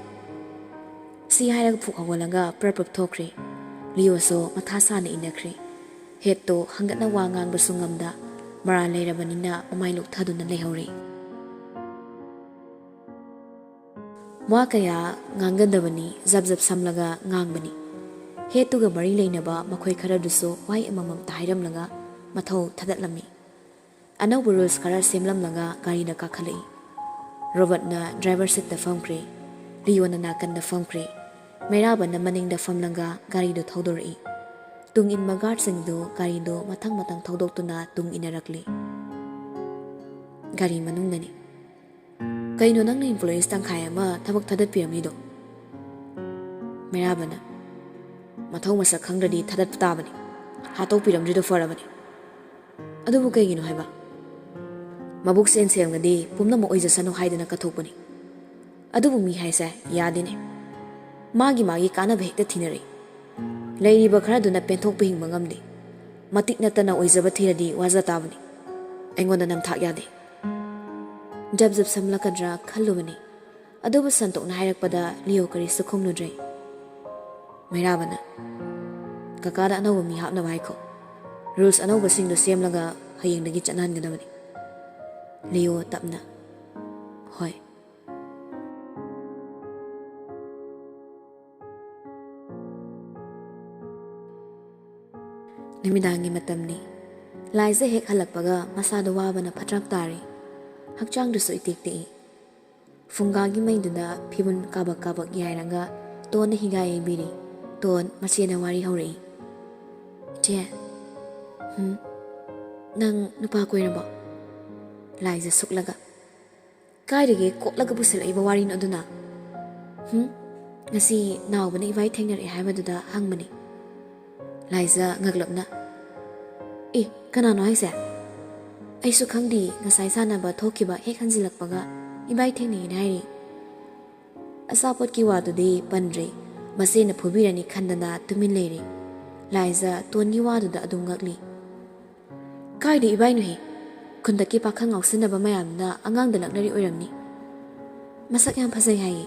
ꯁꯤ ꯍꯥꯏꯔꯒ ꯐꯨꯛ ꯍꯧꯒꯠꯂꯒ ꯄ꯭ꯔꯞ ꯄ꯭ꯔꯞ ꯊꯣꯛꯈ꯭ꯔꯦ꯫ ꯂꯤꯑꯣꯁꯨ ꯃꯊꯥ ꯁꯥꯅ ꯏꯟꯅꯈ꯭ꯔꯦ꯫ ꯍꯦꯠꯇꯣ ꯍꯪꯒꯠꯅ ꯋꯥ ꯉꯥꯡꯕꯁꯨ ꯉꯝꯗ ꯃꯔꯥꯜ ꯂꯩꯔꯕꯅꯤꯅ ꯃꯃꯥꯏ ꯂꯨꯛꯊꯗꯨꯅ ꯂꯩꯍꯧꯔꯦ꯫ ꯋꯥ ꯀꯌꯥ ꯉꯥꯡꯒꯟꯗꯕꯅꯤ, ꯖꯞ ꯖꯞ ꯁꯝꯂꯒ ꯉꯥꯡꯕꯅꯤ꯫ ꯍꯦꯠꯇꯨꯒ ꯃꯔꯤ ꯂꯩꯅꯕ ꯃꯈꯣꯏ ꯈꯔꯗꯨꯁꯨ ꯋꯥꯍꯩ ꯑꯃꯃꯝꯇ ꯍꯥꯏꯔꯝꯂꯒ ꯃꯊꯧ ꯊꯥꯗꯠꯂꯝꯃꯤ꯫ ꯑꯅꯧꯕ ꯔꯨꯜꯁ ꯈꯔ ꯁꯦꯝꯂꯝꯂꯒ ꯒꯥꯔꯤꯗ ꯀꯥꯈꯠꯂꯛꯏ꯫ ꯔꯣꯕꯔꯠꯅ ꯗ꯭ꯔꯥꯏꯚꯔ ꯁꯤꯠꯇ ꯐꯝꯈ꯭ꯔꯦ꯫ ꯂꯤꯑꯣꯅ ꯅꯥꯀꯟꯗ ꯐꯝꯈ꯭ꯔꯦ꯫ ꯃꯩꯔꯥꯕꯅ ꯃꯅꯤꯡꯗ ꯐꯝꯂꯒ ꯒꯥꯔꯤꯗꯨ ꯊꯧꯗꯣꯔꯛꯏ꯫ ꯇꯨꯡ ꯏꯟꯕ ꯒꯥꯔꯗꯁꯤꯡꯗꯨ ꯒꯥꯔꯤꯗꯨ ꯃꯊꯪ ꯃꯊꯪ ꯊꯧꯗꯣꯛꯇꯨꯅ ꯇꯨꯡ ꯏꯟꯅꯔꯛꯂꯤ꯫ ꯒꯥꯔꯤ ꯃꯅꯨꯡꯗꯅꯤ꯫ "ꯀꯩꯅꯣ, ꯅꯪꯅ ꯏꯝꯄ꯭ꯂꯣꯌꯤꯁ ꯇꯪꯈꯥꯏ ꯑꯃ ꯊꯕꯛ ꯊꯥꯗꯠꯄꯤꯔꯝꯃꯤꯗꯣ?" ꯃꯩꯔꯥꯕꯅ, "ꯃꯊꯧ ꯃꯁꯛ ꯈꯪꯗ꯭ꯔꯗꯤ ꯊꯥꯗꯠꯄ ꯇꯥꯕꯅꯤ꯫ ꯍꯥꯠꯇꯣꯛꯄꯤꯔꯝꯗ꯭ꯔꯤꯗꯣ ꯐꯔꯕꯅꯤ꯫ ꯑꯗꯨꯕꯨ ꯀꯩꯒꯤꯅꯣ ꯍꯥꯏꯕ? ꯃꯕꯨꯛ ꯁꯦꯟ ꯁꯦꯝꯒꯗꯤ ꯄꯨꯝꯅꯃꯛ ꯑꯣꯏꯖꯁꯅꯨ ꯍꯥꯏꯗꯅ ꯀꯠꯊꯣꯛꯄꯅꯤ꯫ ꯑꯗꯨꯕꯨ ꯃꯤ ꯍꯥꯏꯁꯦ ꯌꯥꯗꯦꯅꯦ꯫ ꯃꯥꯒꯤ ꯃꯥꯒꯤ ꯀꯥꯟꯅꯕ ꯍꯦꯛꯇ ꯊꯤꯅꯔꯛꯏ꯫ ꯂꯩꯔꯤꯕ ꯈꯔꯗꯨꯅ ꯄꯦꯟꯊꯣꯛꯄ ꯍꯤꯡꯕ ꯉꯝꯗꯦ꯫ ꯃꯇꯤꯛ ꯅꯠꯇꯅ ꯑꯣꯏꯖꯕ ꯊꯤꯔꯗꯤ ꯋꯥꯖ ꯇꯥꯕꯅꯤ꯫ ꯑꯩꯉꯣꯟꯗ ꯅꯝꯊꯥꯛ ꯌꯥꯗꯦ꯫" ꯖꯞ ꯖꯞ ꯁꯝꯂꯛꯀꯗ꯭ꯔꯥ ꯈꯜꯂꯨꯕꯅꯤ꯫ ꯑꯗꯨꯕꯨ ꯁꯟꯇꯣꯛꯅ ꯍꯥꯏꯔꯛꯄꯗ ꯂꯤꯑꯣ ꯀꯔꯤꯁꯨ ꯈꯨꯝꯂꯨꯗ꯭ꯔꯦ꯫ ꯃꯩꯔꯥꯕꯅ, "ꯀꯀꯥꯗ ꯑꯅꯧꯕ ꯃꯤ ꯍꯥꯞꯅꯕ ꯍꯥꯏꯈꯣ꯫ ꯔꯨꯜꯁ ꯑꯅꯧꯕꯁꯤꯡꯗꯣ ꯁꯦꯝꯂꯒ ꯍꯌꯦꯡꯗꯒꯤ ꯆꯠꯅꯍꯟꯒꯗꯕꯅꯤ꯫" ꯂꯤꯑꯣ ꯇꯞꯅ, "ꯍꯣꯏ꯫" ꯅꯨꯃꯤꯗꯥꯡꯒꯤ ꯃꯇꯝꯅꯤ꯫ ꯂꯥꯏꯖ ꯍꯦꯛ ꯍꯜꯂꯛꯄꯒ ꯃꯁꯥꯗꯣ ꯋꯥꯕꯅ ꯐꯠꯇ꯭ꯔꯥꯛ ꯇꯥꯔꯤ꯫ ꯍꯛꯆꯥꯡꯗꯨꯁꯨ ꯏꯇꯦꯛ ꯇꯦꯛꯏ꯫ ꯐꯨꯡꯒꯥꯒꯤ ꯃꯩꯗꯨꯅ ꯐꯤꯕꯨꯟ ꯀꯥꯕꯛ ꯀꯥꯕꯛ ꯌꯥꯏꯔꯒ ꯇꯣꯟꯅ ꯍꯤꯒꯥꯏ ꯌꯩꯕꯤꯔꯤ꯫ ꯇꯣꯟ ꯃꯆꯦꯅ ꯋꯥꯔꯤ ꯍꯧꯔꯛꯏ꯫ "ꯏꯆꯦ, ꯍꯨꯝ, ꯅꯪ ꯅꯨꯄꯥ ꯀꯣꯏꯔꯕꯣ?" ꯂꯥꯏꯖ ꯁꯨꯛꯂꯒ꯫ "ꯀꯥꯏꯗꯒꯤ ꯀꯣꯠꯂꯒ ꯄꯨꯁꯤꯜꯂꯛꯏꯕ ꯋꯥꯔꯤꯅꯣ ꯑꯗꯨꯅ?" "ꯍꯨꯝ, ꯉꯁꯤ ꯅꯥꯎꯕꯅ ꯏꯕꯥꯏ ꯊꯦꯡꯅꯔꯛꯑꯦ ꯍꯥꯏꯕꯗꯨꯗ ꯍꯪꯕꯅꯤ꯫" ꯂꯥꯏꯖ ꯉꯛꯂꯞꯅ꯫ "ꯑꯦ, ꯀꯅꯥꯅꯣ ꯍꯥꯏꯁꯦ?" "ꯑꯩꯁꯨ ꯈꯪꯗꯦ, ꯉꯁꯥꯏ ꯁꯥꯟꯅꯕ ꯊꯣꯛꯈꯤꯕ ꯍꯦꯛ ꯍꯟꯖꯤꯜꯂꯛꯄꯒ ꯏꯕꯥꯏ ꯊꯦꯡꯅꯩꯅ ꯍꯥꯏꯔꯤ꯫" ꯑꯆꯥꯄꯣꯠꯀꯤ ꯋꯥꯗꯨꯗꯤ ꯄꯟꯗ꯭ꯔꯦ꯫ ꯃꯆꯦꯅ ꯐꯨꯕꯤꯔꯅꯤ ꯈꯟꯗꯅ ꯇꯨꯃꯤꯟ ꯂꯩꯔꯦ꯫ ꯂꯥꯏꯖ ꯇꯣꯟꯒꯤ ꯋꯥꯗꯨꯗ ꯑꯗꯨꯝ ꯉꯛꯂꯤ꯫ "ꯀꯥꯏꯗ ꯏꯕꯥꯏꯅꯣꯍꯦ? ꯈꯨꯟꯗꯛꯀꯤ ꯄꯥꯈꯪ ꯉꯥꯎꯁꯤꯟꯅꯕ ꯃꯌꯥꯝꯗꯨꯅ ꯑꯉꯥꯡꯗ ꯂꯛꯅꯔꯤ ꯑꯣꯏꯔꯝꯅꯤ꯫ ꯃꯁꯛ ꯌꯥꯝ ꯐꯖꯩ ꯍꯥꯏꯌꯦ꯫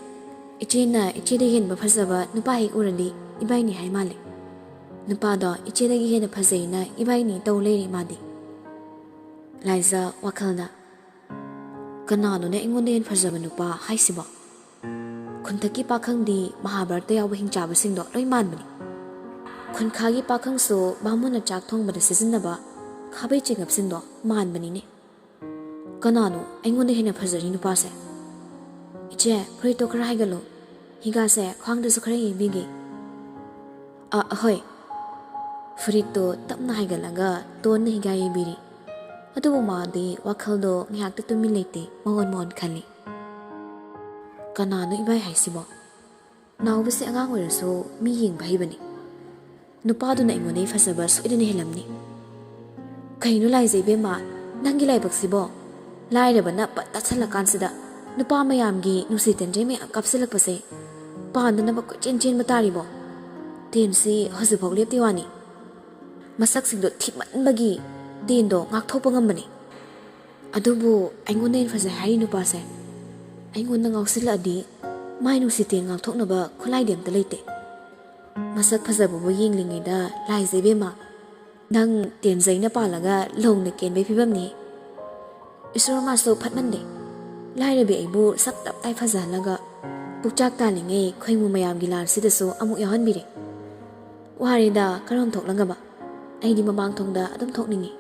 ꯏꯆꯦꯅ ꯏꯆꯦꯗꯒꯤ ꯍꯦꯟꯕ ꯐꯖꯕ ꯅꯨꯄꯥ ꯍꯦꯛ ꯎꯔꯗꯤ ꯏꯕꯥꯏꯅꯤ ꯍꯥꯏ ꯃꯥꯜꯂꯦ꯫ ꯅꯨꯄꯥꯗꯣ ꯏꯆꯦꯗꯒꯤ ꯍꯦꯟꯅ ꯐꯖꯩꯅ ꯏꯕꯥꯏꯅꯤ ꯇꯧ ꯂꯩꯔꯦ ꯃꯥꯗꯤ꯫" ꯂꯥꯏꯖ ꯋꯥꯈꯜꯗ, "ꯀꯅꯥꯅꯣꯅꯦ ꯑꯩꯉꯣꯟꯗ ꯍꯦꯟꯅ ꯐꯖꯕ ꯅꯨꯄꯥ ꯍꯥꯏꯁꯤꯕꯣ? ꯈꯨꯟꯊꯛꯀꯤ ꯄꯥꯈꯪꯗꯤ ꯃꯍꯥꯚꯥꯔꯠꯇ ꯌꯥꯎꯕ ꯍꯤꯡꯆꯥꯕꯁꯤꯡꯗꯣ ꯂꯣꯏ ꯃꯥꯟꯕꯅꯤ꯫ ꯈꯨꯟꯈꯥꯒꯤ ꯄꯥꯈꯪꯁꯨ ꯕꯥꯃꯣꯟꯅ ꯆꯥꯛ ꯊꯣꯡꯕꯗ ꯁꯤꯖꯤꯟꯅꯕ ꯈꯥꯕꯩ ꯆꯦꯡꯒꯞꯁꯤꯡꯗꯣ ꯃꯥꯟꯕꯅꯤꯅꯦ꯫ ꯀꯅꯥꯅꯣ ꯑꯩꯉꯣꯟꯗ ꯍꯦꯟꯅ ꯐꯖꯔꯤ ꯅꯨꯄꯥꯁꯦ? ꯏꯆꯦ, ꯐꯨꯔꯤꯠꯇꯣ ꯈꯔ ꯍꯥꯏꯒꯠꯂꯣ꯫ ꯍꯤꯒꯥꯁꯦ ꯈ꯭ꯋꯥꯡꯗꯁꯨ ꯈꯔ ꯌꯩꯕꯤꯒꯦ꯫" "ꯑ, ꯑꯍꯣꯏ꯫" ꯐꯨꯔꯤꯠꯇꯣ ꯇꯞꯅ ꯍꯥꯏꯒꯠꯂꯒ ꯇꯣꯟꯅ ꯍꯤꯒꯥ ꯌꯩꯕꯤꯔꯤ꯫ ꯑꯗꯨꯕꯨ ꯃꯥꯗꯤ ꯋꯥꯈꯜꯗꯣ ꯉꯥꯏꯍꯥꯛꯇ ꯇꯨꯃꯤꯟ ꯂꯩꯇꯦ, ꯃꯉꯣꯟ ꯃꯉꯣꯟ ꯈꯜꯂꯤ꯫ "ꯀꯅꯥꯅꯣ ꯏꯕꯥꯏ ꯍꯥꯏꯁꯤꯕꯣ? ꯅꯥꯎꯕꯁꯦ ꯑꯉꯥꯡ ꯑꯣꯏꯔꯁꯨ ꯃꯤ ꯌꯦꯡꯕ ꯍꯩꯕꯅꯤ꯫ ꯅꯨꯄꯥꯗꯨꯅ ꯑꯩꯉꯣꯟꯗꯒꯤ ꯐꯖꯕ ꯁꯣꯏꯗꯅ ꯍꯦꯜꯂꯝꯅꯤ꯫" "ꯀꯩꯅꯣ ꯂꯥꯏꯖ ꯏꯕꯦꯝꯃ, ꯅꯪꯒꯤ ꯂꯥꯏꯕꯛꯁꯤꯕꯣ? ꯂꯥꯏꯔꯕꯅ ꯄꯠ ꯇꯥꯠꯁꯜꯂꯀꯥꯟꯁꯤꯗ ꯅꯨꯄꯥ ꯃꯌꯥꯝꯒꯤ ꯅꯨꯡꯁꯤ ꯇꯦꯟꯖꯩ ꯃꯌꯥꯝ ꯀꯥꯞꯁꯤꯜꯂꯛꯄꯁꯦ ꯄꯥꯟꯗꯅꯕ ꯀꯣꯏꯆꯦꯟ ꯆꯦꯟꯕ ꯇꯥꯔꯤꯕꯣ? ꯇꯦꯟꯁꯤ ꯍꯧꯖꯤꯛꯐꯥꯎ ꯂꯦꯞꯇꯦ ꯋꯥꯅꯤ꯫ ꯃꯁꯛꯁꯤꯡꯗꯣ ꯊꯤꯃꯟꯕꯒꯤ ꯇꯦꯟꯗꯣ ꯉꯥꯛꯊꯣꯛꯄ ꯉꯝꯕꯅꯤ꯫ ꯑꯗꯨꯕꯨ ꯑꯩꯉꯣꯟꯗ ꯍꯦꯟꯅ ꯐꯖꯩ ꯍꯥꯏꯔꯤ ꯅꯨꯄꯥꯁꯦ ꯑꯩꯉꯣꯟꯗ ꯉꯥꯎꯁꯤꯜꯂꯛꯑꯗꯤ ꯃꯥꯏ ꯅꯨꯡꯁꯤꯇꯦꯟ ꯉꯥꯛꯊꯣꯛꯅꯕ ꯈꯨꯠꯂꯥꯏꯗꯤ ꯑꯝꯇ ꯂꯩꯇꯦ꯫ ꯃꯁꯛ ꯐꯖꯕꯕꯨ ꯌꯦꯡꯂꯤꯉꯩꯗ ꯂꯥꯏꯖ ꯏꯕꯦꯝꯃ, ꯅꯪ ꯇꯦꯟꯖꯩꯅ ꯄꯥꯜꯂꯒ ꯂꯣꯡꯅ ꯀꯦꯟꯕꯩ ꯐꯤꯕꯝꯅꯤ꯫ ꯏꯁꯣꯔ ꯃꯥꯁꯨ ꯐꯠꯃꯟꯗꯦ꯫ ꯂꯥꯏꯔꯕꯤ ꯑꯩꯕꯨ ꯁꯛ ꯇꯞ ꯇꯥꯏ ꯐꯖꯍꯜꯂꯒ ꯄꯨꯛꯆꯥꯛ ꯇꯥꯜꯂꯤꯉꯩ ꯈꯣꯏꯃꯨ ꯃꯌꯥꯝꯒꯤ ꯂꯥꯟꯁꯤꯗꯁꯨ ꯑꯃꯨꯛ ꯌꯥꯎꯍꯟꯕꯤꯔꯦ꯫ ꯋꯥꯔꯦꯗ, ꯀꯔꯝ ꯊꯣꯛꯂꯒꯕ? ꯑꯩꯗꯤ ꯃꯃꯥꯡ ꯊꯣꯡꯗ ꯑꯗꯨꯝ ꯊꯣꯛꯅꯤꯡꯉꯤ꯫